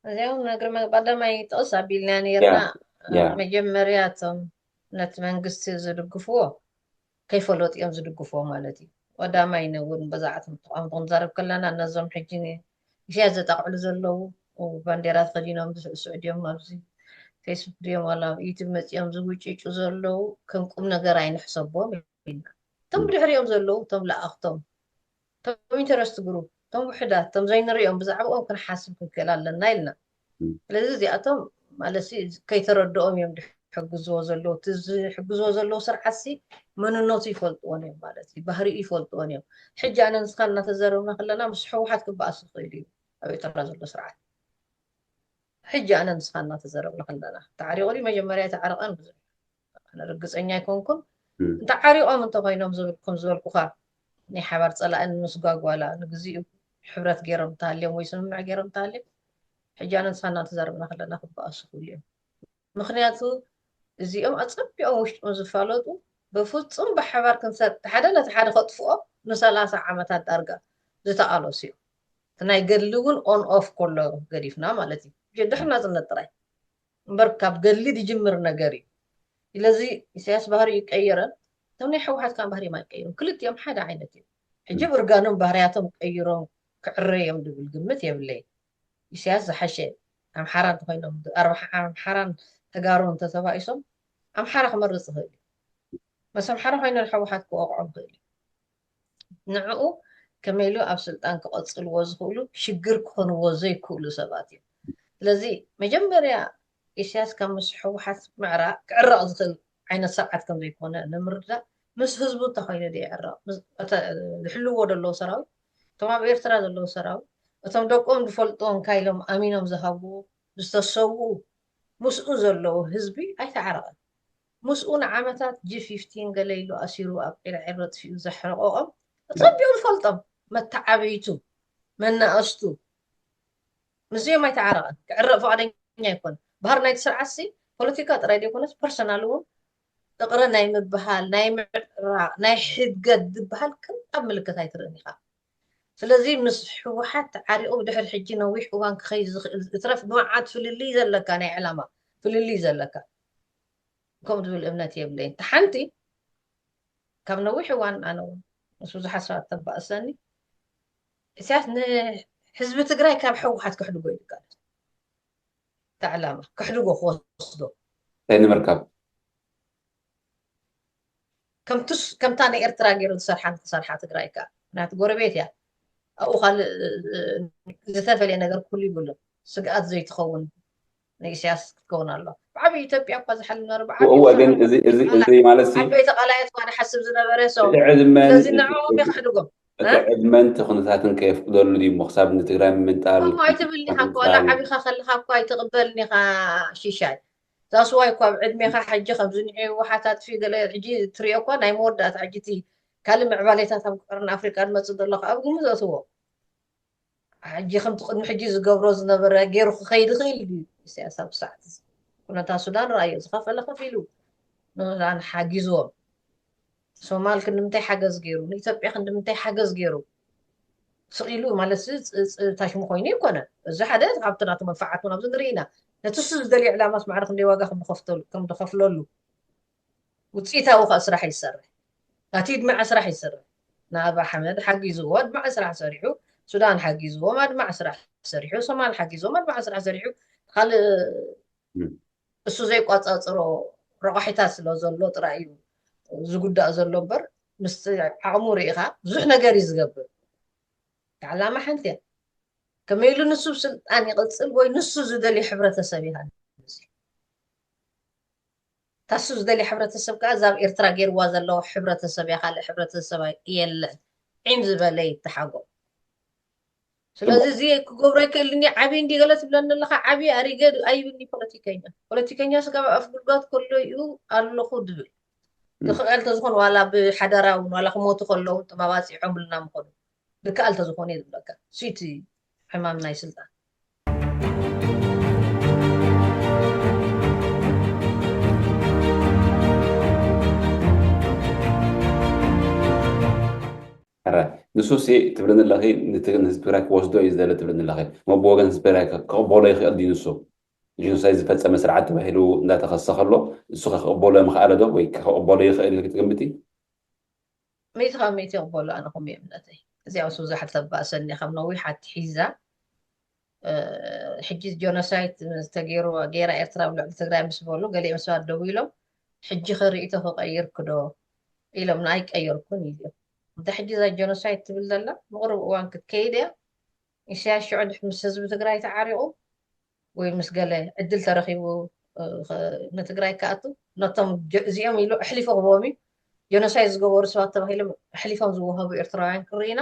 እዚኦም ነግሪ ቀዳማይ ጥቕስ ኣቢልና ነርና። መጀመርያ እቶም ነቲ መንግስቲ ዝድግፍዎ ከይፈለጡ እዮም ዝድግፍዎ ማለት እዩ። ቀዳማይ እውን በዛዕቶም ተቃውምቲ ክንዛረብ ከለና እነዞም ሕጂ ኢሳያስ ዘጣቕዕሉ ዘለዉ ባንዴራ ተኸዲኖም ዝስዕስዑ ድዮም ኣብዚ ፌስቡክ ድዮም ዋላ ኣብ ዩቱብ መፂኦም ዝውጭጩ ዘለዉ ከም ቁም ነገር ኣይንሕሰቦም ኢልና እቶም ብድሕሪኦም ዘለዉ እቶም ለኣኽቶም እቶም ኢንተረስት ግሩፕ እቶም ውሕዳት እቶም ዘይንሪኦም ብዛዕባኦም ክንሓስብ ክንክእል ኣለና ኢልና። ስለዚ እዚኣቶም ማለት ከይተረድኦም እዮም ዝሕግዝዎ ዘለዉ። እቲ ዝሕግዝዎ ዘለዉ ስርዓት ሲ መንነቱ ይፈልጥዎን እዮም ማለት እዩ፣ ባህሪኡ ይፈልጥዎን እዮም። ሕጂ ኣነ ንስኻ እናተዘረብና ከለና ምስ ህወሓት ክበኣስ ይኽእል እዩ ኣብ ኤርትራ ዘሎ ስርዓት። ሕጂ ኣነ ንስኻ እናተዘረብና ከለና ተዓሪቑ ድዩ መጀመርያ ኣይተዓረቐን ብዙሕ ኣነ ርግፀኛ ኣይኮንኩን። እንተዓሪቖም እንተኮይኖም ዝብል ከም ዝበልኩኻ ናይ ሓባር ፀላእን ምስጓግ ዋላ ንግዚኡ ሕብረት ገይሮም እንተሃልዮም ወይ ስምምዕ ገይሮም እንተሃልዮም ሕጂ ኣነ ንስኻ እናተዛረብና ከለና ክበኣሱ ክብሉ እዮም። ምክንያቱ እዚኦም ኣፀቢቖም ውሽጦም ዝፋለጡ ብፍጹም ብሓባር ክንሰ ሓደ ነቲ ሓደ ከጥፍኦ ንሰላሳ ዓመታት ዳርጋ ዝተቓለሱ እዮም። እቲ ናይ ገድሊ እውን on off ከሎ ገዲፍና ማለት እዩ። ድሕና ዝነት ጥራይ እምበር ካብ ገድሊ ዝጅምር ነገር እዩ። ስለዚ ኢሳያስ ባህሪ ይቀየረን እቶም ናይ ህወሓት ካን ባህሪ ማይቀይሩ ክልቲኦም ሓደ ዓይነት እዩ። ሕጂ ብእርጋኖም ባህርያቶም ቀይሮም ክዕረዮም ድብል ግምት የብለይ። ኢሳያስ ዝሓሸ ኣምሓራ እንተኮይኖም ኣምሓራን ተጋሩ እንተተባኢሶም ኣምሓራ ክመርፅ ይኽእል እዩ። መስ ኣምሓራ ኮይነ ንሕወሓት ክወቕዖም ይኽእል እዩ። ንዕኡ ከመይ ኢሉ ኣብ ስልጣን ክቐፅልዎ ዝኽእሉ ሽግር ክኾንዎ ዘይክእሉ ሰባት እዮም። ስለዚ መጀመርያ ኢሳያስ ካብ ምስ ሕወሓት ምዕራቕ ክዕረቕ ዝኽእል ዓይነት ስርዓት ከም ዘይኮነ ንምርዳእ ምስ ህዝቡ እንተኮይኑ ዶ ይዕረቕ ዝሕልዎ ዘለዉ ሰራዊት እቶም ኣብ ኤርትራ ዘለዉ ሰራዊት እቶም ደቆም ዝፈልጥዎም ካይሎም ኣሚኖም ዝሃብዎ ዝተሰዉ ምስኡ ዘለዉ ህዝቢ ኣይተዓረቐን። ምስኡ ንዓመታት ጂ ፊፍቲን ገለ ኢሉ ኣሲሩ ኣብ ዒርዒር ኣጥፊኡ ዘሕረቆኦም እቶም ቢኡ ዝፈልጦም መተዓብይቱ መናእስቱ ምስዚኦም ኣይተዓረቐን። ክዕረቕ ፈቓደኛ ኣይኮነ። ባህር ናይቲ ስርዓት ሲ ፖለቲካ ጥራይ ዘይኮነስ ፐርሰናል እውን እቕረ ናይ ምብሃል ናይ ምዕራቕ ናይ ሕድገት ዝበሃል ቅንጣብ ምልክት ኣይትርእን ኢኻ። ስለዚ ምስ ህወሓት ተዓሪቑ ብድሕሪ ሕጂ ነዊሕ እዋን ክኸይድ ዝኽእል እትረፍ ብመዓት ፍልልይ ዘለካ ናይ ዕላማ ፍልልይ ዘለካ ከምኡ ዝብል እምነት የብለይን። እቲ ሓንቲ ካብ ነዊሕ እዋን ኣነ እውን ምስ ብዙሓት ሰባት ተባእሰኒ ኢሳያስ ንህዝቢ ትግራይ ካብ ህወሓት ክሕድጎ እዩ ዝቃለስ። እቲ ዕላማ ክሕድጎ ክወስዶ እንታይ ንምርካብ ከምቱስ ከምታ ናይ ኤርትራ ገይሩ ዝሰርሓ ንክሰርሓ ትግራይ ከ ምክንያቱ ጎረቤት እያ ኣብኡ ካልእ ዝተፈለየ ነገር ክህሉ ይብሉን ስግኣት ዘይትኸውን ንኢሳያስ ክትከውን ኣሎ ብዓብዪ ኢትዮጵያ እኳ ዝሓል ነሩ እወ ግን እዚ ማለት ዓበይቲ ቃላያት እኳ ንሓስብ ዝነበረ ሰው ስለዚ ንዕኦም የኽሕድጎም እቲ ዕድመን እቲ ኩነታትን ከየፍቅደሉ ድዩ እሞ ክሳብ ንትግራይ ምምንጣል እሞ ኣይትብልኒ ኢኻ እኮ ዋላ ዓቢኻ ከለኻ እኮ ኣይትቕበልን ኢኻ ሽሻይ that's why እኮ ኣብ ዕድሜኻ ሕጂ ከምዚ ንዒ ህወሓት ኣጥፊኡ ገለ ሕጂ ትሪኦ እኳ ናይ መወዳእታ ሕጂ እቲ ካልእ ምዕባሌታት ኣብ ቀርኒ ኣፍሪቃ ዝመፅእ ዘሎ ከዓ ኣብ ግምት ዘእትዎ ሕጂ ከምቲ ቅድሚ ሕጂ ዝገብሮ ዝነበረ ገይሩ ክኸይድ ይኽእል ድዩ ኢሳያስ ኣብ ሰዓት ኩነታት ሱዳን ረኣዮ ዝኸፈለ ከፊሉ ንሱዳን ሓጊዝዎም ሶማል ክንዲ ምንታይ ሓገዝ ገይሩ ንኢትዮጵያ ክንዲ ምንታይ ሓገዝ ገይሩ ስቕ ኢሉ ማለት ታሽሙ ኮይኑ ይኮነ እዚ ሓደ ካብቲ ናቱ መንፈዓት እውን ኣብዚ ንርኢ ኢና ነቲ እሱ ዝደልዮ ዕላማስ ማዕረ ክንደይ ዋጋ ከም ዝኸፍለሉ ውፅኢታዊ ከዓ ስራሕ ይሰርሕ ናቲ ድማዐ ስራሕ ይሰርሕ ንኣብ ኣሕመድ ሓጊዝዎ ኣድማዐ ስራሕ ሰሪሑ ሱዳን ሓጊዝዎም ኣድማዐ ስራሕ ሰሪሑ ሶማል ሓጊዝዎም ኣድማዐ ስራሕ ሰሪሑ ካልእ እሱ ዘይቋፃፅሮ ረቋሒታት ስለ ዘሎ ጥራይ እዩ ዝጉዳእ ዘሎ እምበር ምስ ዓቕሙ ርኢኻ ብዙሕ ነገር እዩ ዝገብር ዕላማ ሓንቲ እያ ከመይ ኢሉ ንሱ ስልጣን ይቕፅል ወይ ንሱ ዝደልዮ ሕብረተሰብ ይሃንፅ ታሱ ዝደልዮ ሕብረተሰብ ከዓ እዛ ኣብ ኤርትራ ገይርዋ ዘለዋ ሕብረተሰብ እያ ካልእ ሕብረተሰብ የለን ዒም ዝበለ ይተሓጎ ስለዚ እዚ ክገብሮ ይክእልኒ ዓብዪ እንዲ ገለ ትብለኒ ኣለካ ዓብዪ ኣሪገ ኣይብልኒ ፖለቲከኛ ፖለቲከኛ ስጋብ ኣፍ ጉልጋት ከሎ እዩ ኣለኹ ዝብል ዝኽእል ተዝኾን ዋላ ብሓደራ እውን ዋላ ክሞቱ ከለዉ ጥማባፂዖምልና ምኾኑ ዝከኣል ተዝኾነ እዩ ዝብለካ ስቲ ሕማም ናይ ስልጣን ንሱ ሲ ትብለኒ ኣለኺ ንህዝቢ ትግራይ ክወስዶ እዩ ዝደለ ትብለኒ ኣለኺ እሞ ብወገን ህዝቢ ትግራይ ክቕበሎ ይኽእል ድዩ ንሱ ጂኖሳይድ ዝፈፀመ ስርዓት ተባሂሉ እንዳተኸሰ ከሎ እሱ ክቕበሎ ምኽኣለ ዶ ወይ ክቕበሎ ይኽእል ኢልኪ ትግምቲ ሚእቲ ካብ ሚእቲ ይቕበሎ ኣነ ከምኡ እምነተይ እዚኣ ምስ ብዙሓት ተባእሰኒ ካብ ነዊሕ ኣትሒዛ ሕጂ ጆኖሳይድ ተገይሩ ገይራ ኤርትራ ኣብ ልዕሊ ትግራይ ምስ በሉ ገሊኦም ሰባት ደው ኢሎም ሕጂ ኸርእይቶ ክቐይርክ ዶ ኢሎም ንኣይ ቀየርኩን ኢሉ እንተ ሕጂ እዛ ጆኖሳይድ ትብል ዘላ ንቕርብ እዋን ክትከይድ እያ ኢሳያስ ሽዑ ምስ ህዝቢ ትግራይ ተዓሪቑ ወይ ምስ ገለ ዕድል ተረኺቡ ንትግራይ ክኣቱ ነቶም እዚኦም ኢሉ ኣሕሊፎ ክቦም እዩ ጀኖሳይድ ዝገበሩ ሰባት ተባሂሎም ኣሕሊፎም ዝወሃቡ ኤርትራውያን ክንርኢ ኢና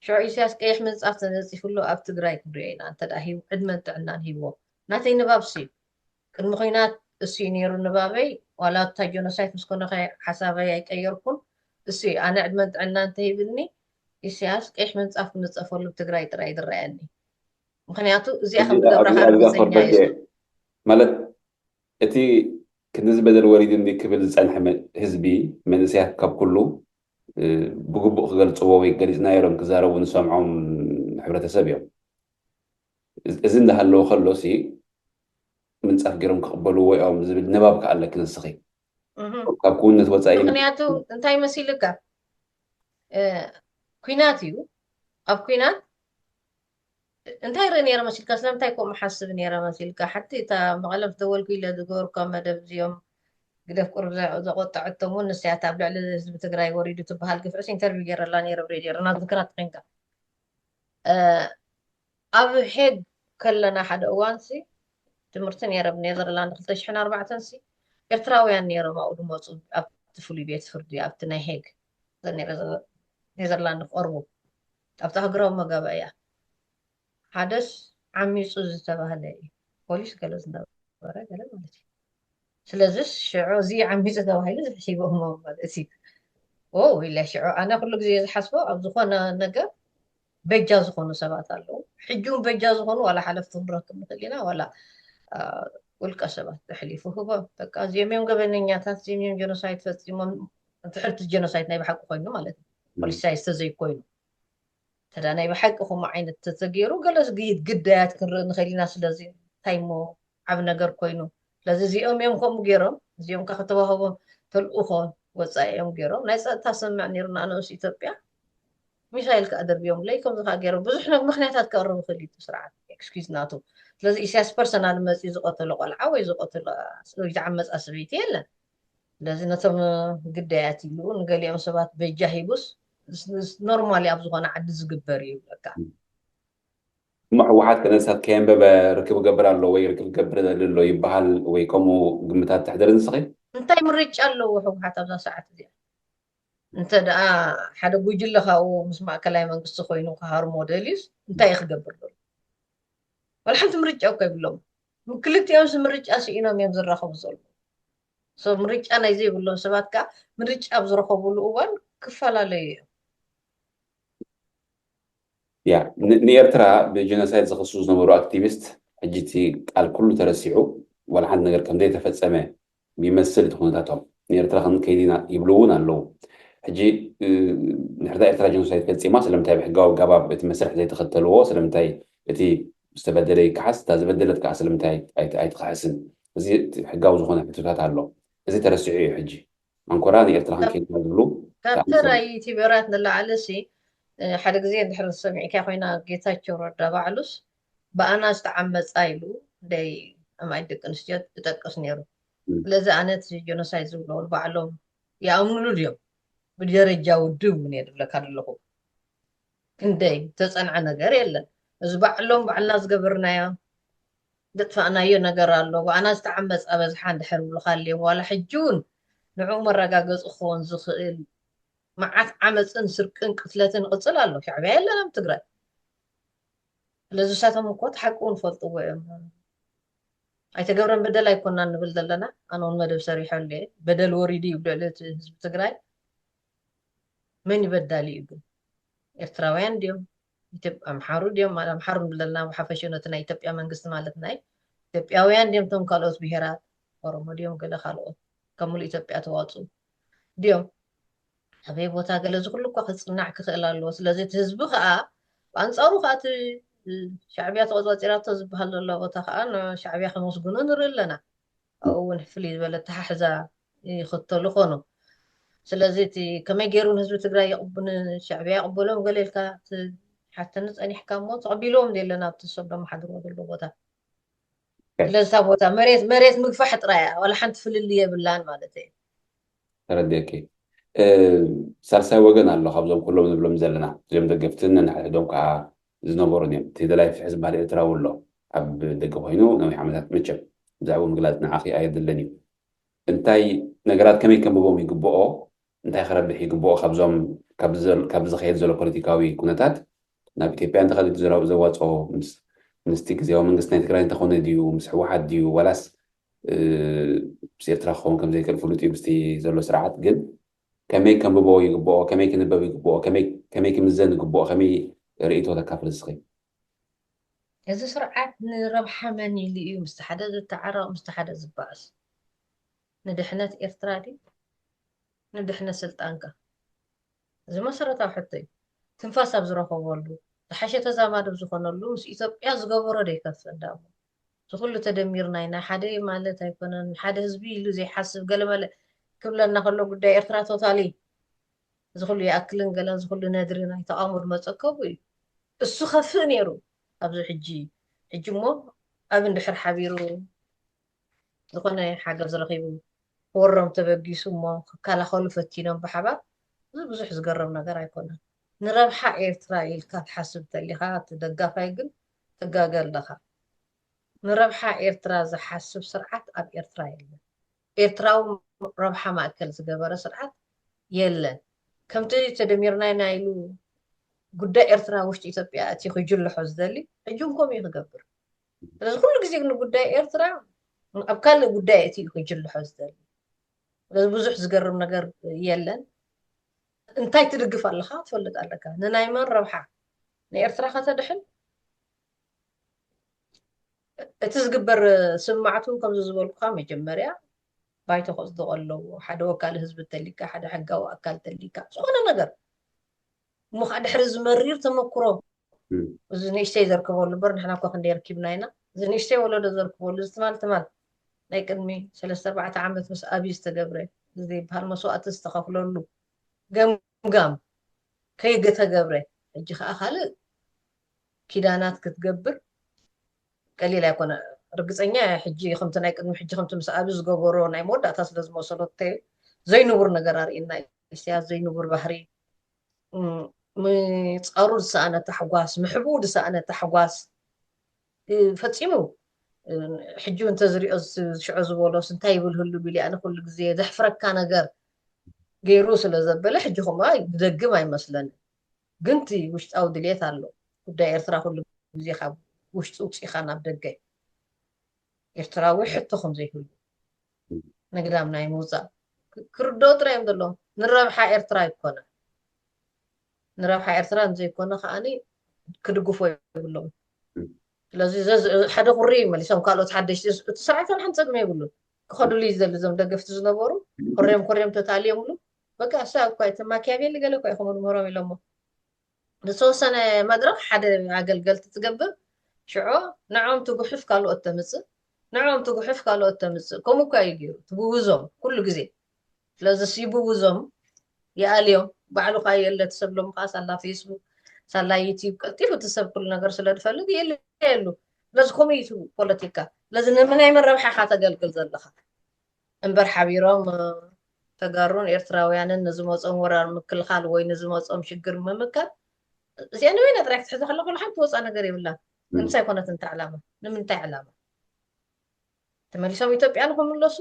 ሽዑ ኢሳያስ ቀይሕ ምንፃፍ ተነፂፍሉ ኣብ ትግራይ ክንሪኦ ኢና እንተ ሂቡ ዕድመን ጥዕናን ሂብዎ ናተይ ንባብ ሲ ቅድሚ ኩናት እሱ ነይሩ ንባበይ ዋላ እታ ጀኖሳይድ ምስ ኮነኸ ሓሳበይ ኣይቀየርኩን እሱ ኣነ ዕድመን ጥዕና እንተሂብኒ ኢሳያስ ቀይሕ ምንፃፍ ክንፀፈሉ ትግራይ ጥራይ ዝረኣየኒ ምክንያቱ እዚኣ ከም ትገብራ ማለት እቲ ክንዲ ዝበደል ወሪዱኒ ክብል ዝጸንሐ መ- ህዝቢ፣ መንእሰያት ካብ ኩሉ፣ እ፣ ብግቡእ ክገልጽዎ ወይ ገሊጽናዮ ኢሎም ክዛረቡ ንሰምዖም ሕብረተሰብ እዮም። እዚ- እዚ እንዳሃለወ ከሎ ሲ ምንጻፍ ገይሮም ክቕበልዎ እዮም ዝብል ንባብ ከኣ ኣለኪ ንስኺ። እህ። ካብ ክውነት ወጻኢ ምኽንያቱ እንታይ መሲልካ? እ፣ ኲናት እዩ። ኣብ ኲናት እንታይ ርኢ ነይረ መሲልካ? ስለምንታይ ከምኡ ሓስብ ነይረ መሲልካ? ሓቲ እታ መቐለም ዝደወልኩ ኢለ ዝገበርኳ መደብ እዚኦም ግደፍ ቁሩብ ዘ- ዘቆጠዐቶም እውን ንስያት ኣብ ልዕሊ ህዝቢ ትግራይ ወሪዱ ትበሃል ግፍዕስ ኢንተርቪው ገይረላ ነይረ ኣብ ሬድዮ ርና ዝክራ ተኸንካ ኣብ ሄግ ከለና ሓደ እዋን ሲ ትምህርቲ ነይረ ኣብ ኔዘርላንድ ክልተ ሽሕን ኣርባዕተን ሲ ኤርትራውያን ነይሮም ኣብኡ ዝመፁ ኣብቲ ፍሉይ ቤት ፍርዲ ኣብቲ ናይ ሄግ ኔዘርላንድ ክቐርቡ ኣብቲ ሃገራዊ መጋባእያ ሓደስ ዓሚፁ ዝተባህለ እዩ ፖሊስ ገለ ዝነበረ ገለ ማለት እዩ ስለዚስ ሽዑ እዚ ዓሚፁ ተባሂሉ ዝሕሲቦሞ ማለት እዩ ኦ ኢለ ሽዑ ኣነ ኩሉ ግዜ ዝሓስቦ ኣብ ዝኾነ ነገር በጃ ዝኾኑ ሰባት ኣለዉ ሕጂ እውን በጃ ዝኾኑ ዋላ ሓለፍቲ ክንረክብ ንኽእል ኢና ዋላ ውልቀ ሰባት ዘሕሊፉ ህቦም በቃ እዚኦም እዮም ገበነኛታት እዚኦም እዮም ጀኖሳይድ ፈፂሞም ድሕርቲ ጀኖሳይድ ናይ ብሓቂ ኮይኑ ማለት እዩ ፖሊሳይ ዝተዘይኮይኑ ተዳ ናይ ብሓቂ ከምኡ ዓይነት ተተገይሩ ገለ ግዳያት ክንርኢ ንኽእል ኢና ስለዚ እንታይ ሞ ዓብ ነገር ኮይኑ ስለዚ እዚኦም እዮም ከምኡ ገይሮም እዚኦም ካ ከተዋህቦም ተልእኾ ወፃኢ እዮም ገይሮም ናይ ፀጥታ ስምምዕ ነይሩ ንኣንኡስ ኢትዮጵያ ሚሳይል ከዓ ደርብዮምለይ ከምዚ ከዓ ገይሮም ብዙሕ ምክንያታት ከቕርብ ይኽእል እዩ ስርዓት ኤክስኪዝ ናቱ ስለዚ ኢሳያስ ፐርሰናል መፅኡ ዝቐተሎ ቆልዓ ወይ ዝቐተሎ ወይ ዝዓመፃ ሰበይቲ የለን ስለዚ ነቶም ግዳያት ኢሉ ንገሊኦም ሰባት በጃ ሂቡስ ኖርማሊ ኣብ ዝኾነ ዓዲ ዝግበር እዩ ይብለካ እሞ ህወሓት ከነሳት ከየንበበ ርክብ ገብር ኣሎ ወይ ርክብ ገብር ደሊ ኣሎ ይበሃል ወይ ከምኡ ግምታት ትሕደር ንስኺ እንታይ ምርጫ ኣለዎ ህወሓት ኣብዛ ሰዓት እዚኣ እንተ ደኣ ሓደ ጉጅለ ካብኡ ምስ ማእከላይ መንግስቲ ኮይኑ ክሃርሞ ደልዩስ እንታይ እዩ ክገብር ዘሎ ወላ ሓንቲ ምርጫ እኮ ይብሎም ክልቲኦምስ ምርጫ ስኢኖም እዮም ዝራኸቡ ዘለዉ ሰብ ምርጫ ናይ ዘይብሎም ሰባት ከዓ ምርጫ ኣብ ዝረኸብሉ እዋን ክፈላለዩ እዮም ያ ንኤርትራ ብጀኖሳይድ ዝኸሱ ዝነበሩ ኣክቲቪስት ሕጂ እቲ ቃል ኩሉ ተረሲዑ ዋላ ሓንቲ ነገር ከም ዘይተፈፀመ ይመስል እቲ ኩነታቶም ንኤርትራ ክንከይድ ኢና ይብሉ እውን ኣለዉ ሕጂ ንሕርታ ኤርትራ ጀኖሳይድ ፈፂማ ስለምንታይ ብሕጋዊ ኣጋባብ እቲ መስርሕ ዘይተኸተልዎ ስለምንታይ እቲ ዝተበደለ ይከሓስ እታ ዝበደለት ከዓ ስለምንታይ ኣይትኸሕስን እዚ ሕጋዊ ዝኾነ ሕቶታት ኣሎ እዚ ተረሲዑ እዩ ሕጂ ኣንኮራ ንኤርትራ ክንከይድ ኢና ዝብሉ ካብ ተራይ ቲበራት ንላዕሊ ሲ ሓደ ግዜ እንድሕር ዝሰሚዕካ ኮይና ጌታቸው ረዳ ባዕሉስ ብኣና ዝተዓመፃ ኢሉ ደይ ኣማይ ደቂ ኣንስትዮ ይጠቅስ ነይሩ ስለዚ ኣነ እቲ ጀኖሳይድ ዝብሎ ባዕሎም ይኣምኑሉ ድዮም ብደረጃ ውድብ እውን እየ ዝብለካ ዘለኹ ክንደይ ተፀንዐ ነገር የለን እዚ ባዕሎም ባዕልና ዝገበርናዮ ዘጥፋእናዮ ነገር ኣሎ ብኣና ዝተዓመፃ በዝሓ እንድሕር ብሉካ ኣልዮም ዋላ ሕጂ እውን ንዕኡ መረጋገፂ ክኸውን ዝኽእል መዓት ዓመፅን ስርቅን ቅትለትን ይቕፅል ኣሎ ሻዕብያ የለን ኣብ ትግራይ ስለዚ እሳቶም እኮ እቲ ሓቂ እውን ፈልጥዎ እዮም ኣይተገብረን በደል ኣይኮናን ንብል ዘለና ኣነ እውን መደብ ሰሪሐሉ እየ በደል ወሪዱ እዩ ልዕሊ እቲ ህዝቢ ትግራይ መን እዩ በዳሊ እዩ ግን ኤርትራውያን ድዮም ኣምሓሩ ድዮም ኣምሓሩ ንብል ዘለና ብሓፈሽኡ ነቲ ናይ ኢትዮጵያ መንግስቲ ማለት ናይ ኢትዮጵያውያን ድዮም ቶም ካልኦት ብሄራት ኦሮሞ ድዮም ገለ ካልኦት ካብ ሙሉእ ኢትዮጵያ ተዋፅኡ ድዮም ኣበይ ቦታ ገለ እዚ ኩሉ እኳ ክፅናዕ ክኽእል ኣለዎ ስለዚ እቲ ህዝቢ ከዓ ብኣንፃሩ ከዓ እቲ ሻዕብያ ተቆፃፂራቶ ዝበሃል ዘሎ ቦታ ከዓ ንሻዕብያ ከመስግኑ ንርኢ ኣለና ኣብኡ እውን ፍልይ ዝበለ ኣተሓሕዛ ይኽተሉ ኾኑ ስለዚ እቲ ከመይ ገይሩ ንህዝቢ ትግራይ ንሻዕብያ ይቕበሎም ገለ ኢልካ ትሓተኒ ፀኒሕካ እሞ ተቐቢልዎም ዘየለ ናብቲ ሰብ ደመሓድርዎ ዘሎ ቦታ ስለዚ እታ ቦታ መሬት መሬት ምግፋሕ ጥራይ እያ ዋላ ሓንቲ ፍልልይ የብላን ማለት እዩ ተረዲእኪ ሳልሳይ ወገን ኣሎ ካብዞም ኩሎም ንብሎም ዘለና እዚኦም ደገፍትን ነንሕድሕዶም ከዓ ዝነበሩን እዮም እቲ ደላይ ፍትሒ ዝበሃል ኤርትራዊ ኣሎ ኣብ ደገ ኮይኑ ነዊሕ ዓመታት መቸም ብዛዕባኡ ምግላፅ ንዓኺ ኣየድልን እዩ እንታይ ነገራት ከመይ ከንብቦም ይግብኦ እንታይ ክረብሕ ይግብኦ ካብዞም ካብ ዝኸየድ ዘሎ ፖለቲካዊ ኩነታት ናብ ኢትዮጵያ እንተኸደ ዘዋፅኦ ምስቲ ግዜያዊ መንግስቲ ናይ ትግራይ እንተኾነ ድዩ ምስ ህወሓት ድዩ ዋላስ ምስ ኤርትራ ክኸውን ከም ዘይክእል ፍሉጥ እዩ ምስቲ ዘሎ ስርዓት ግን ከመይ ከንብቦ ይግብኦ ከመይ ክንበብ ይግብኦ ከመይ ክምዘን ይግብኦ ከመይ ርእይቶ ተካፍል እስኺ እዚ ስርዓት ንረብሓ መን ኢሉ እዩ ምስቲ ሓደ ዝተዓረቕ ምስቲ ሓደ ዝበኣስ ንድሕነት ኤርትራ ድዩ ንድሕነት ስልጣንካ? እዚ መሰረታዊ ሕቶ እዩ። ትንፋስ ኣብ ዝረኸበሉ፣ ዝሓሸ ተዛማዲ ኣብ ዝኾነሉ፣ ምስ ኢትዮጵያ ዝገበሮ ዶ ይከፍእ? እንዳሞ እዚ ኩሉ ተደሚርና ኢና። ሓደ ማለት ኣይኮነን፣ ሓደ ህዝቢ ኢሉ ዘይሓስብ ገለመለ ክብለና ከሎ፣ ጉዳይ ኤርትራ ቶታሊ እዚ ኩሉ ይኣክልን ገለን፣ እዚ ኩሉ ነድሪ ናይ ተቓውሞ ዝመፀ ከቡ እዩ። እሱ ከፍእ ነይሩ። ኣብዚ ሕጂ፣ ሕጂ እሞ ኣብ እንድሕር ሓቢሩ ዝኾነ ሓገዝ ረኺቡ፣ ክወሮም ተበጊሱ እሞ ክከላኸሉ ፈቲኖም ብሓባር፣ እዚ ብዙሕ ዝገርም ነገር ኣይኮነን። ንረብሓ ኤርትራ ኢልካ ትሓስብ እንተሊኻ፣ እቲ ደጋፋይ ግን ትጋገ ኣለኻ። ንረብሓ ኤርትራ ዝሓስብ ስርዓት ኣብ ኤርትራ የለን። ኤርትራዊ ረብሓ ማእከል ዝገበረ ስርዓት የለን። ከምቲ ተደሚርና ኢና ኢሉ ጉዳይ ኤርትራ ውሽጢ ኢትዮጵያ እቲ ክጅልሖ ዝደሊ፣ ሕጂ እውን ከምኡ እዩ ክገብር። ስለዚ ኩሉ ግዜ ግን ጉዳይ ኤርትራ ኣብ ካልእ ጉዳይ እቲ እዩ ክጅልሖ ዝደሊ። ስለዚ ብዙሕ ዝገርም ነገር የለን። እንታይ ትድግፍ ኣለኻ ትፈልጥ ኣለካ። ንናይ መን ረብሓ? ንኤርትራ ከተድሕን? እቲ ዝግበር ስምማዕቱ ከምዚ ዝበልኩኻ መጀመርያ ባይቶ ከጽድቆ ኣለዎ። ሓደ ወካሊ ህዝቢ ተሊካ፣ ሓደ ሕጋዊ ኣካል ተሊካ፣ ዝኾነ ነገር እሞ ከዓ ድሕሪ እዚ መሪር ተመክሮ እዚ ንእሽተይ ዘርክበሉ እምበር ንሕና እኳ ክንደይ ርኪብና ኢና። እዚ ንእሽተይ ወለዶ ዘርክበሉ እዚ ትማል ትማል ናይ ቅድሚ ሰለስተ ኣርባዕተ ዓመት ምስ ኣብይ ዝተገብረ እዚ ዘይበሃል መስዋእቲ ዝተኸፍለሉ ገምጋም ከይተገብረ ሕጂ ከዓ ካልእ ኪዳናት ክትገብር ቀሊል ኣይኮነ። ርግፀኛ እየ ሕጂ ከምቲ ናይ ቅድሚ ሕጂ ከምቲ ምስ ኣብይ ዝገበሮ ናይ መወዳእታ ስለ ዝመሰሎ ዘይንቡር ነገር ኣርእና ኢሳያስ ዘይንቡር ባህሪ ምጻሩ ዝሰኣነ ታሕጓስ፣ ምሕብኡ ዝሰኣነ ታሕጓስ ፈጺሙ ሕጂ እንተዝሪኦ ሽዑ ዝበሎስ እንታይ ይብል ህሉ ቢሉ ኣነ ኩሉ ግዜ ዘሕፍረካ ነገር ገይሩ ስለ ዘበለ ሕጂ ከምኡ ይደግም ኣይመስለንን። ግን እቲ ውሽጣዊ ድልየት ኣሎ። ጉዳይ ኤርትራ ኩሉ ግዜ ካብ ውሽጢ ውፅኢኻ ናብ ደገ ኤርትራዊ ሕቶ ከም ዘይህሉ ንግዳም ናይ ምውፃእ ክርድኦ ጥራይ እዮም ዘለዎም። ንረብሓ ኤርትራ ኣይኮነን። ንረብሓ ኤርትራ እንዘይኮነ ከዓኒ ክድግፎ የብሎም። ስለዚ ሓደ ቁሪ መሊሶም ካልኦት ሓደሽቲ እቲ ስርዓት ሓንቲ ፀግሚ የብሉን። ክኸዱሉ እዩ ዝደሊ እዞም ደገፍቲ ዝነበሩ ኮርዮም ኮርዮም ተታልዮምሉ። በቃ እሳ እኳ እቲ ማኪያቬሊ ገለ እኳ ይኸመዱ ምህሮም ኢሎሞ ዝተወሰነ መድረኽ ሓደ ኣገልገልቲ ትገብር። ሽዑ ንዖም ትጉሕፍ ካልኦት ተምፅእ፣ ንዖም ትጉሕፍ ካልኦት ተምፅእ። ከምኡ እኳ እዩ ገይሩ ትብውዞም ኩሉ ግዜ። ስለዚ ይብውዞም ይኣልዮም። ባዕሉ ካ የለ ትሰብሎም ካ ሳላ ፌስቡክ ሳላ ዩቲዩብ ቀልጢፉ እቲ ሰብ ኩሉ ነገር ስለ ዝፈልግ የለ የሉ። ስለዚ ከምኡ እዩ ፖለቲካ። ስለዚ ንምናይ መረብሓ ካ ተገልግል ዘለኻ እምበር ሓቢሮም ተጋሩን ኤርትራውያንን ንዝመፆም ወራር ምክልኻል ወይ ንዝመፆም ሽግር ምምካት እዚኣ ንበይና ጥራይ ክትሕዞ ከለኹ ሓንቲ ወፃ ነገር የብላን። ንምንታይ ኮነት እንተ ዕላማ ንምንታይ ዕላማ ተመሊሶም ኢትዮጵያ ንክምለሱ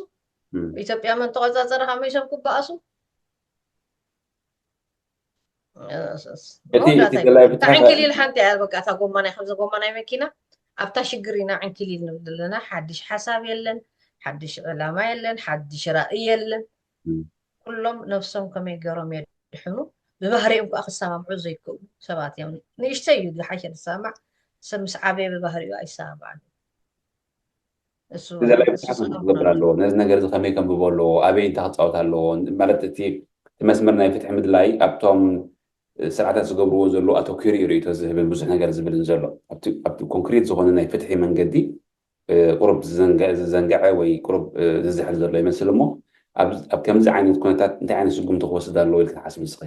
ኢትዮጵያ መን ተቆፃፀረ ካብ መሊሶም ክበኣሱ እቲ እቲ ገላይ ብትሓ- ዕንክሊል ሓንቲ እያ በቃ እታ ጎማ ናይ ከምዚ ጎማ ናይ መኪና ኣብታ ሽግር ኢና ዕንክሊል ንብል ዘለና ሓድሽ ሓሳብ የለን ሓድሽ ዕላማ የለን ሓድሽ ራእይ የለን ኩሎም ነብሶም ከመይ ገሮም የድሕኑ ብባህሪኦም ከዓ ክሰማምዑ ዘይክእሉ ሰባት እዮም ንእሽተይ እዩ ዝሓሸ ዝሰማዕ ሰብ ምስ ዓበየ ብባህሪኡ ኣይሰማማዕን እሱ ገላይ ብትሓት ክገብር ኣለዎ ነዚ ነገር እዚ ከመይ ከንብቦ ኣለዎ ኣበይ እንታይ ክፃወት ኣለዎ ማለት እቲ እቲ መስመር ናይ ፍትሒ ምድላይ ኣብቶም ስርዓታት ዝገብርዎ ዘሎ ኣተኪሩ እዩ ርእቶ ዝህብን ብዙሕ ነገር ዝብልን ዘሎ ኣብቲ ኮንክሪት ዝኾነ ናይ ፍትሒ መንገዲ ቁሩብ ዝዘንግዐ ወይ ቁሩብ ዝዝሕል ዘሎ ይመስል እሞ ኣብ ከምዚ ዓይነት ኩነታት እንታይ ዓይነት ስጉምቲ ክወስድ ኣለዎ ኢልካ ትሓስብ ንስኺ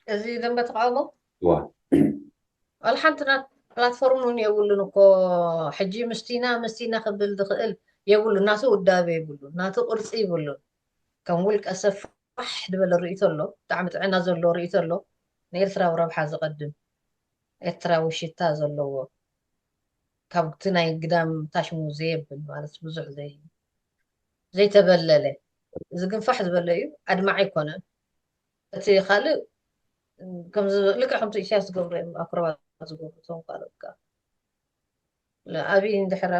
እዚ ደንበ ተቃውሞ ዋ ዋላ ሓንቲ ናት ፕላትፎርም እውን የብሉን እኮ ሕጂ ምስቲና ምስቲና ክብል ዝኽእል የብሉ ናቱ ውዳበ የብሉ ናቱ ቅርፂ ይብሉ ከም ውልቀ ሰብ ፋሕ ዝበለ ርእይቶ ኣሎ ብጣዕሚ ጥዕና ዘለዎ ርእይቶ ኣሎ ንኤርትራዊ ረብሓ ዝቐድም ኤርትራዊ ሽታ ዘለዎ ካብቲ ናይ ግዳም ታሽሙ ዘየብል ማለት ብዙሕ ዘይ ዘይተበለለ እዚ ግን ፋሕ ዝበለ እዩ ኣድማዒ ኣይኮነን እቲ ካልእ ከምዚ ልክዕ ከምቲ ኢሳያስ ዝገብሩ እዮም ኣክሮባት ዝገብሩ እቶም ካልኦት ከዓ ኣብይ እንድሕር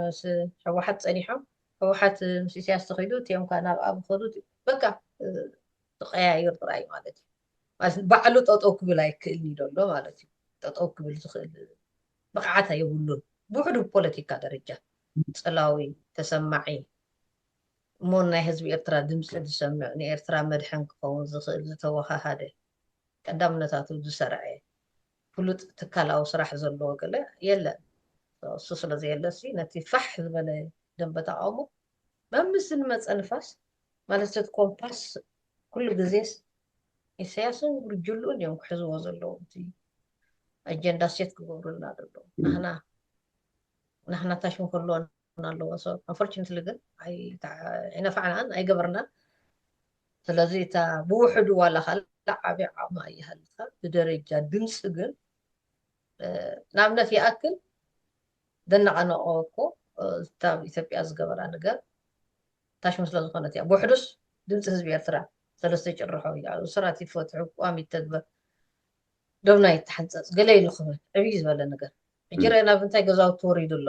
ምስ ህወሓት ፀኒሖም ህወሓት ምስ ኢሳያስ ተኸይዱ እቲኦም ከዓ ናብ ኣብ ከዱ በቃ ዝቀያይር ጥራይ ማለት እዩ ማለት ባዕሉ ጠጠው ክብል ኣይክእልን እዩ ዘሎ ማለት እዩ ጠጠው ክብል ዝኽእል ብቕዓት የብሉን ብውሕዱ ብፖለቲካ ደረጃ ፅላዊ ተሰማዒ እሞ ናይ ህዝቢ ኤርትራ ድምፂ ዝሰምዕ፣ ንኤርትራ መድሕን ክኸውን ዝኽእል ዝተወሃሃደ ቀዳምነታቱ ዝሰርዐ ፍሉጥ ትካላዊ ስራሕ ዘለዎ ገለ የለን። እሱ ስለ ዘየለ ሲ ነቲ ፋሕ ዝበለ ደንበ ተቃውሞ መምስ ዝመፀ ንፋስ ማለት እቲ ኮምፓስ ኩሉ ግዜስ ኢሳያስን ጉጅልኡን እዮም ክሕዝዎ ዘለዉ። እቲ ኣጀንዳ ሴት ክገብሩልና ዘለዉ ናህና ናህና ታሽሙ ክህልወና ኣለዎ። So unfortunately ግን ኣይነፋዕናን ኣይገበርናን። ስለዚ እታ ብውሕዱ ዋላ ካልእ ዓብዪ ዓቕሚ ኣይሃልካ ብደረጃ ድምፂ ግን ንኣብነት ይኣክል ደነቐነቆ እኮ እታ ኢትዮጵያ ዝገበራ ነገር ታሽሙ ስለ ዝኾነት እያ። ብውሕዱስ ድምፂ ህዝቢ ኤርትራ ሰለስተ ጭርሖ እያ። ስራት ይፈትሑ ቋሚ ይተግበር ዶብና ይተሓንፀፅ ገለ ኢሉ ክብል ዕብይ ዝበለ ነገር ሕጂ ርአና ብምንታይ ገዛውቲ ወሪዱ ኣሎ።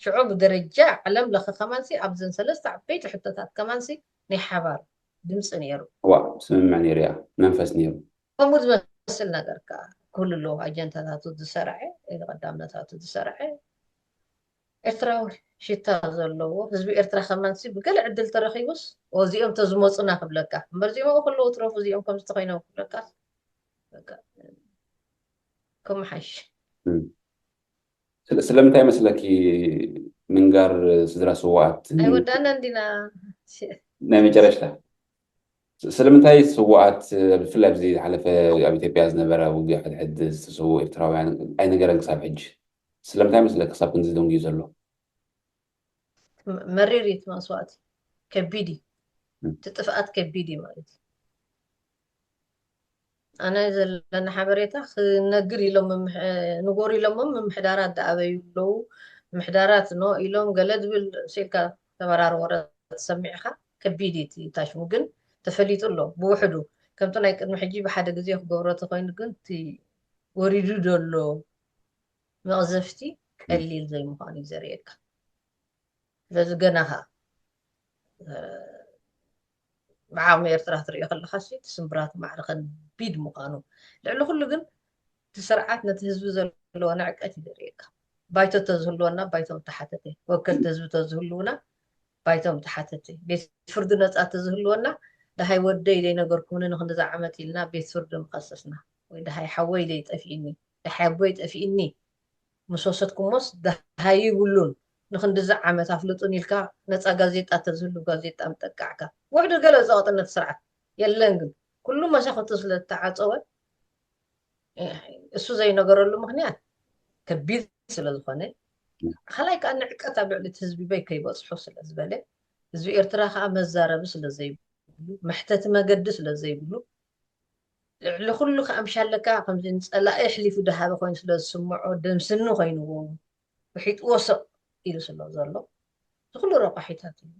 ሽዑ ብደረጃ ዓለም ለኸ ከማንሲ ኣብዘን ሰለስተ ዓበይቲ ሕቶታት ከማንሲ ናይ ሓባር ድምፂ ነይሩ። ዋ ስምምዕ ነይሩ እያ መንፈስ ነይሩ። ከምኡ ዝመስል ነገር ከዓ ክህሉ ኣለዎ። ኣጀንዳታቱ ዝሰርዐ ቀዳምነታቱ ዝሰርዐ ኤርትራዊ ሽታ ዘለዎ ህዝቢ ኤርትራ ከማንሲ ብገለ ዕድል ተረኺቡስ እዚኦም ተዝመፁና ክብለካ እምበር እዚኦም ኣብኡ ከለዉ ትረፉ እዚኦም ከምዚ ተኮይኖም ክብለካ ከምሓሽ ስለምንታይ መስለኪ ምንጋር ስድራ ስዋኣት ኣይወዳእናን ዲና ናይ መጨረሽታ ስለምንታይ ስዋኣት ብፍላይ ኣብዚ ዝሓለፈ ኣብ ኢትዮጵያ ዝነበረ ውግእ ሕድሕድ ዝተሰዉ ኤርትራውያን ኣይነገረን ክሳብ ሕጂ ስለምንታይ መስለኪ ክሳብ ክንዚ ደንጉዩ ዘሎ መሪር እዩ እቲ መስዋእቲ ከቢድ እዩ እቲ ጥፍኣት ከቢድ እዩ ማለት እዩ ኣነ ዘለና ሓበሬታ ክነግር ኢሎም ንጎር ኢሎሞም ምምሕዳራት ዝኣበዩ ኣለዉ ምሕዳራት ኖ ኢሎም ገለ ዝብል ስኢልካ ተመራር ወረ ሰሚዕካ ከቢድ እዩ ታሽሙ ግን ተፈሊጡ ኣሎ ብውሕዱ ከምቲ ናይ ቅድሚ ሕጂ ብሓደ ግዜ ክገብሮ ተኮይኑ ግን እቲ ወሪዱ ዘሎ መቕዘፍቲ ቀሊል ዘይምዃኑ እዩ ዘርእየካ ስለዚ ገና ከዓ ብዓቕሚ ኤርትራ ክትሪኦ ከለካ እቲ ስምብራቱ ማዕረ ከቢድ ምዃኑ ልዕሊ ኩሉ ግን እቲ ስርዓት ነቲ ህዝቢ ዘለዎ ንዕቀት እዩ ዘርእየካ ባይቶ ተዝህልወና ባይቶ ምተሓተተ ወከልቲ ህዝቢ ተዝህልውና ባይቶ ምተሓተተ ቤት ፍርዲ ነፃ ተዝህልወና ደሃይ ወደይ ዘይነገርኩምኒ ንክንድዚ ዓመት ኢልና ቤት ፍርዲ ምኸሰስና ወይ ደሃይ ሓወይ ዘይጠፊእኒ ደሓይ ኣቦይ ጠፊእኒ ምስ ወሰድኩሞስ ደሃይ ይብሉን ንክንድዚ ዓመት ኣፍልጡን ኢልካ ነፃ ጋዜጣ ተዝህሉ ጋዜጣ ምጠቃዕካ ውሕዱ ገለ ዝቐጥነት ስርዓት የለን ግን ኩሉ መሳክቱ ስለዝተዓፀወ እሱ ዘይነገረሉ ምክንያት ከቢድ ስለዝኮነ ካልኣይ ከዓ ንዕቀት ኣብ ልዕሊ ህዝቢ በይ ከይበፅሑ ስለዝበለ ህዝቢ ኤርትራ ከዓ መዛረቢ ስለዘይብሉ መሕተቲ መገዲ ስለዘይብሉ ልዕሊ ኩሉ ከዓ ምሻለካ ከምዚ ንፀላኢ ኣሕሊፉ ደሃበ ኮይኑ ስለዝስምዖ ደምስኒ ኮይንዎ ውሒጥዎ ስቕ ኢሉ ስለ ዘሎ እዚ ኩሉ ረቋሒታት እዩ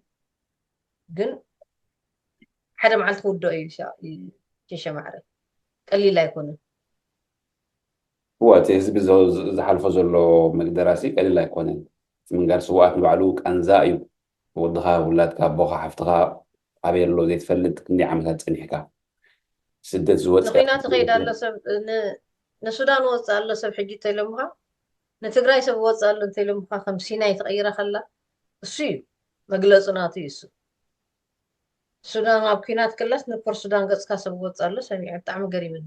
ግን ሓደ መዓልቲ ክውደኦ እዩ ሸሸ ማዕረ ቀሊል ኣይኮነን እዋ እቲ ህዝቢ ዝሓልፎ ዘሎ መግደራሲ ቀሊል ኣይኮነን እቲ ምንጋር ስውኣት ንባዕሉ ቃንዛ እዩ ወድኻ ውላድካ ኣቦኻ ሓፍትኻ ኣበይ ኣሎ ዘይትፈልጥ ክንደይ ዓመታት ፀኒሕካ ስደት ዝወፀ ንኺና ትኸይድ ኣሎ ሰብ ንሱዳን ወፅእ ኣሎ ሰብ ሕጂ ተይሎምኻ ንትግራይ ሰብ ወፅእ ኣሎ እንተይሎምኻ ከም ሲናይ ተቐይራ ከላ እሱ እዩ መግለፂ ናቱ እዩ እሱ ሱዳን ኣብ ኲናት ክላስ ንፖር ሱዳን ገፅካ ሰብ ወፅእ ኣሎ ሰሚዐ ብጣዕሚ ገሪምኒ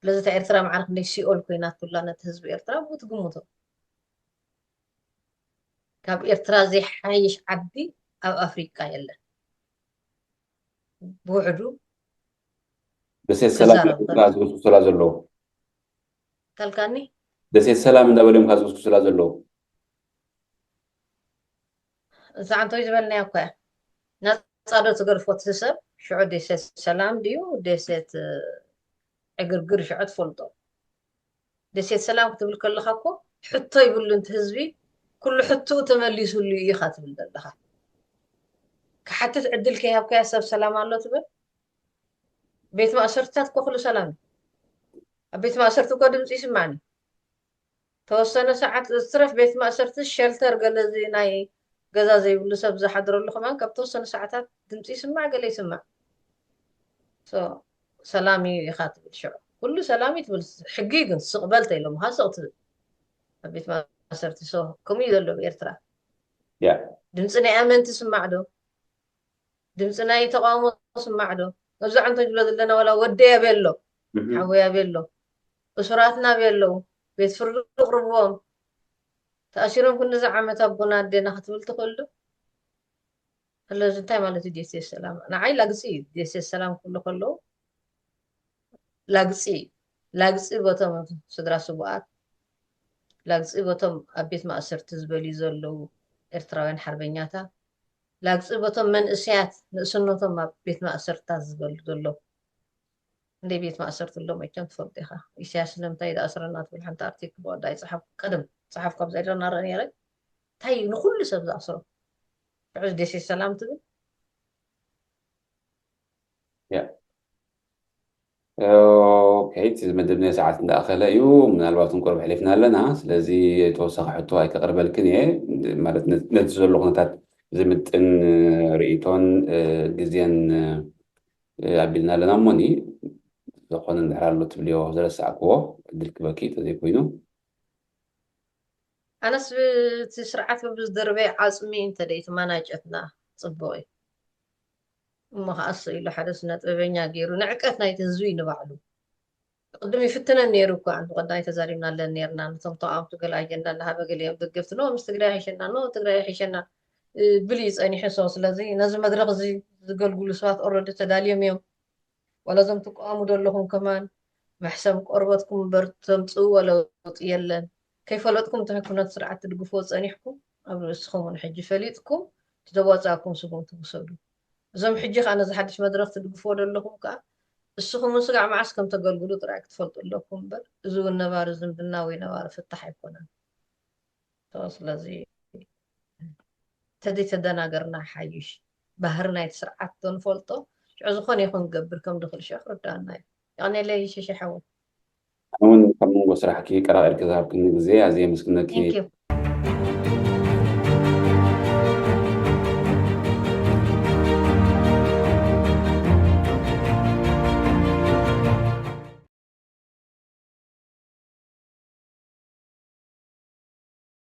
ስለዚ እታ ኤርትራ ማዕረ ክንደይ ሲኦል ኮይናትላ ነቲ ህዝቢ ኤርትራ ብኡ ትግምቶ ካብ ኤርትራ ዘይሓይሽ ዓዲ ኣብ ኣፍሪቃ የለን ብውሕዱ ደሴት ሰላም ዝውስሱላ ዘለዉ ከልካኒ ደሴት ሰላም እንዳበሎም ካብ ዝውስሱላ ዘለዉ እዛ ዓንቶይ ዝበልናያ እኮ እያ ነፃ ዶ ትገድፎ እቲ ሰብ ሽዑ ደሴት ሰላም ድዩ ደሴት ዕግርግር ሽዑ ትፈልጦ ደሴት ሰላም ክትብል ከለካ እኮ ሕቶ ይብሉ እቲ ህዝቢ ኩሉ ሕትኡ ተመሊሱሉ እዩ ኢካ ትብል ዘለካ ክሓትት ዕድል ከይሃብካያ ሰብ ሰላም ኣሎ ትብል ቤት ማእሰርትታት እኮ ኩሉ ሰላም እዩ ኣብ ቤት ማእሰርቲ እኮ ድምፂ ይስማዕኒ ተወሰነ ሰዓት ዝትረፍ ቤት ማእሰርቲ ሸልተር ገለ ናይ ገዛ ዘይብሉ ሰብ ዝሓድረሉ ከማን ካብ ተወሰነ ሰዓታት ድምፂ ይስማዕ ገለ ይስማዕ ሰላም እዩ ኢኻ ትብል ሽዑ ኩሉ ሰላም እዩ ትብል ሕጊ ግን ስቕበል ተኢሎምኻ ስቕ ትብል ኣብ ቤት ማእሰርቲ ከምኡ እዩ ዘሎ ኤርትራ ድምፂ ናይ ኣመንቲ ስማዕ ዶ ድምፂ ናይ ተቃውሞ ስማዕ ዶ? መብዛዕ እንተ ዝብሎ ዘለና ዋላ ወደይ ኣበሎ ሓወይ ኣበሎ እሱራትና ኣበሎ ቤት ፍርዲ ቅርብዎም ተኣሲሮም ክንዚ ዓመት ኣቦና ኣዴና ክትብል ትኽእል ዶ? ስለዚ እንታይ ማለት እዩ ደሴት ሰላም? ንዓይ ላግፂ እዩ። ደሴት ሰላም ክብሉ ከለዉ ላግፂ እዩ። ላግፂ በቶም ስድራ ስቡኣት፣ ላግፂ በቶም ኣብ ቤት ማእሰርቲ ዝበልዩ ዘለዉ ኤርትራውያን ሓርበኛታት፣ ላግፂ በቶም መንእሰያት ንእስነቶም ኣብ ቤት ማእሰርታት ዝበሉ ዘለዉ እንደ ቤት ማእሰርቲ ኣሎ መቸም ትፈልጡ ኢኻ። ኢሳያስ ስለምንታይ ዝኣስረና ትብል ሓንቲ ኣርቲክል ብወዳ ይፅሓፍ ቀደም ፅሓፍ ካብ ዘድረና ረ ነረ እንታይ እዩ ንኩሉ ሰብ ዝኣስሮ? ሽዑ ደሴት ሰላም ትብል ያ ኦኬ፣ እቲ መደብና ሰዓት እንዳኣኸለ እዩ። ምናልባት እውን ቁርብ ሕሊፍና ኣለና። ስለዚ ተወሳኺ ሕቶ ኣይከቕርበልክን እየ። ማለት ነ- ነቲ ዘሎ ኩነታት ዝምጥን ርእይቶን ግዜን ኣቢልና ኣለና። እሞኒ ዝኾነ እንድሕር ኣሎ ትብልዮ ዝረሳዕክዎ ዕድል ክበኪ ተዘይኮይኑ ኣነስ ብቲ ስርዓት ብዝደርበ ዓፅሚ እንተደይ ትማናጨትና ፅቡቅ እዩ። እሞ ከዓ ስኢሉ ሓደ ስነ ጥበበኛ ገይሩ ንዕቀት ናይቲ ህዝቢ ንባዕሉ ቅድም ይፍትነን ነይሩ እኳ። ኣንቲ ቀዳይ ተዛሪብና ኣለን ነርና። ነቶም ተቃወምቲ ገለ ኣጀንዳ እናሃበ ገሊኦም ደገፍቲ ኖ ምስ ትግራይ ይሕሸና ኖ ትግራይ ይሕሸና ብልዩ ፀኒሑ ሰው። ስለዚ ነዚ መድረክ እዚ ዝገልግሉ ሰባት ኦረዲ ተዳልዮም እዮም። ዋላ እዞም ትቃወሙ ዘለኹም ከማን መሕሰም ቆርበትኩም እምበር ተምፅእዎ ለውጢ የለን። ከይፈለጥኩም እቲ ሕኩነት ስርዓት ትድግፍዎ ፀኒሕኩም ኣብ ርእስኹም እውን ሕጂ ፈሊጥኩም እቲ ዘዋፅኣኩም ስጉምቲ ውሰዱ። እዞም ሕጂ ከዓ ነዚ ሓድሽ መድረክ ትድግፍዎ ዘለኹም ከዓ እስኹም እውን ስጋዕ መዓስ ከም ተገልግሉ ጥራይ ክትፈልጡ ኣለኩም እምበር እዚ እውን ነባሪ ዝምድና ወይ ነባሪ ፍታሕ ኣይኮነን። ስለዚ ተዘይተደናገርና ሓይሽ። ባህሪ ናይቲ ስርዓት ዶ ንፈልጦ? ሽዑ ዝኾነ ይኹን ክገብር ከም ዝኽእል ሽዑ ክርዳኣና እዩ። የቐንየለይ ሸሸ ሓወይ። እውን ካብ መንጎ ስራሕኪ ቀራቒርኪ ዝሃብክኒ ግዜ ኣዝየ የመስግነኪ። Thank you።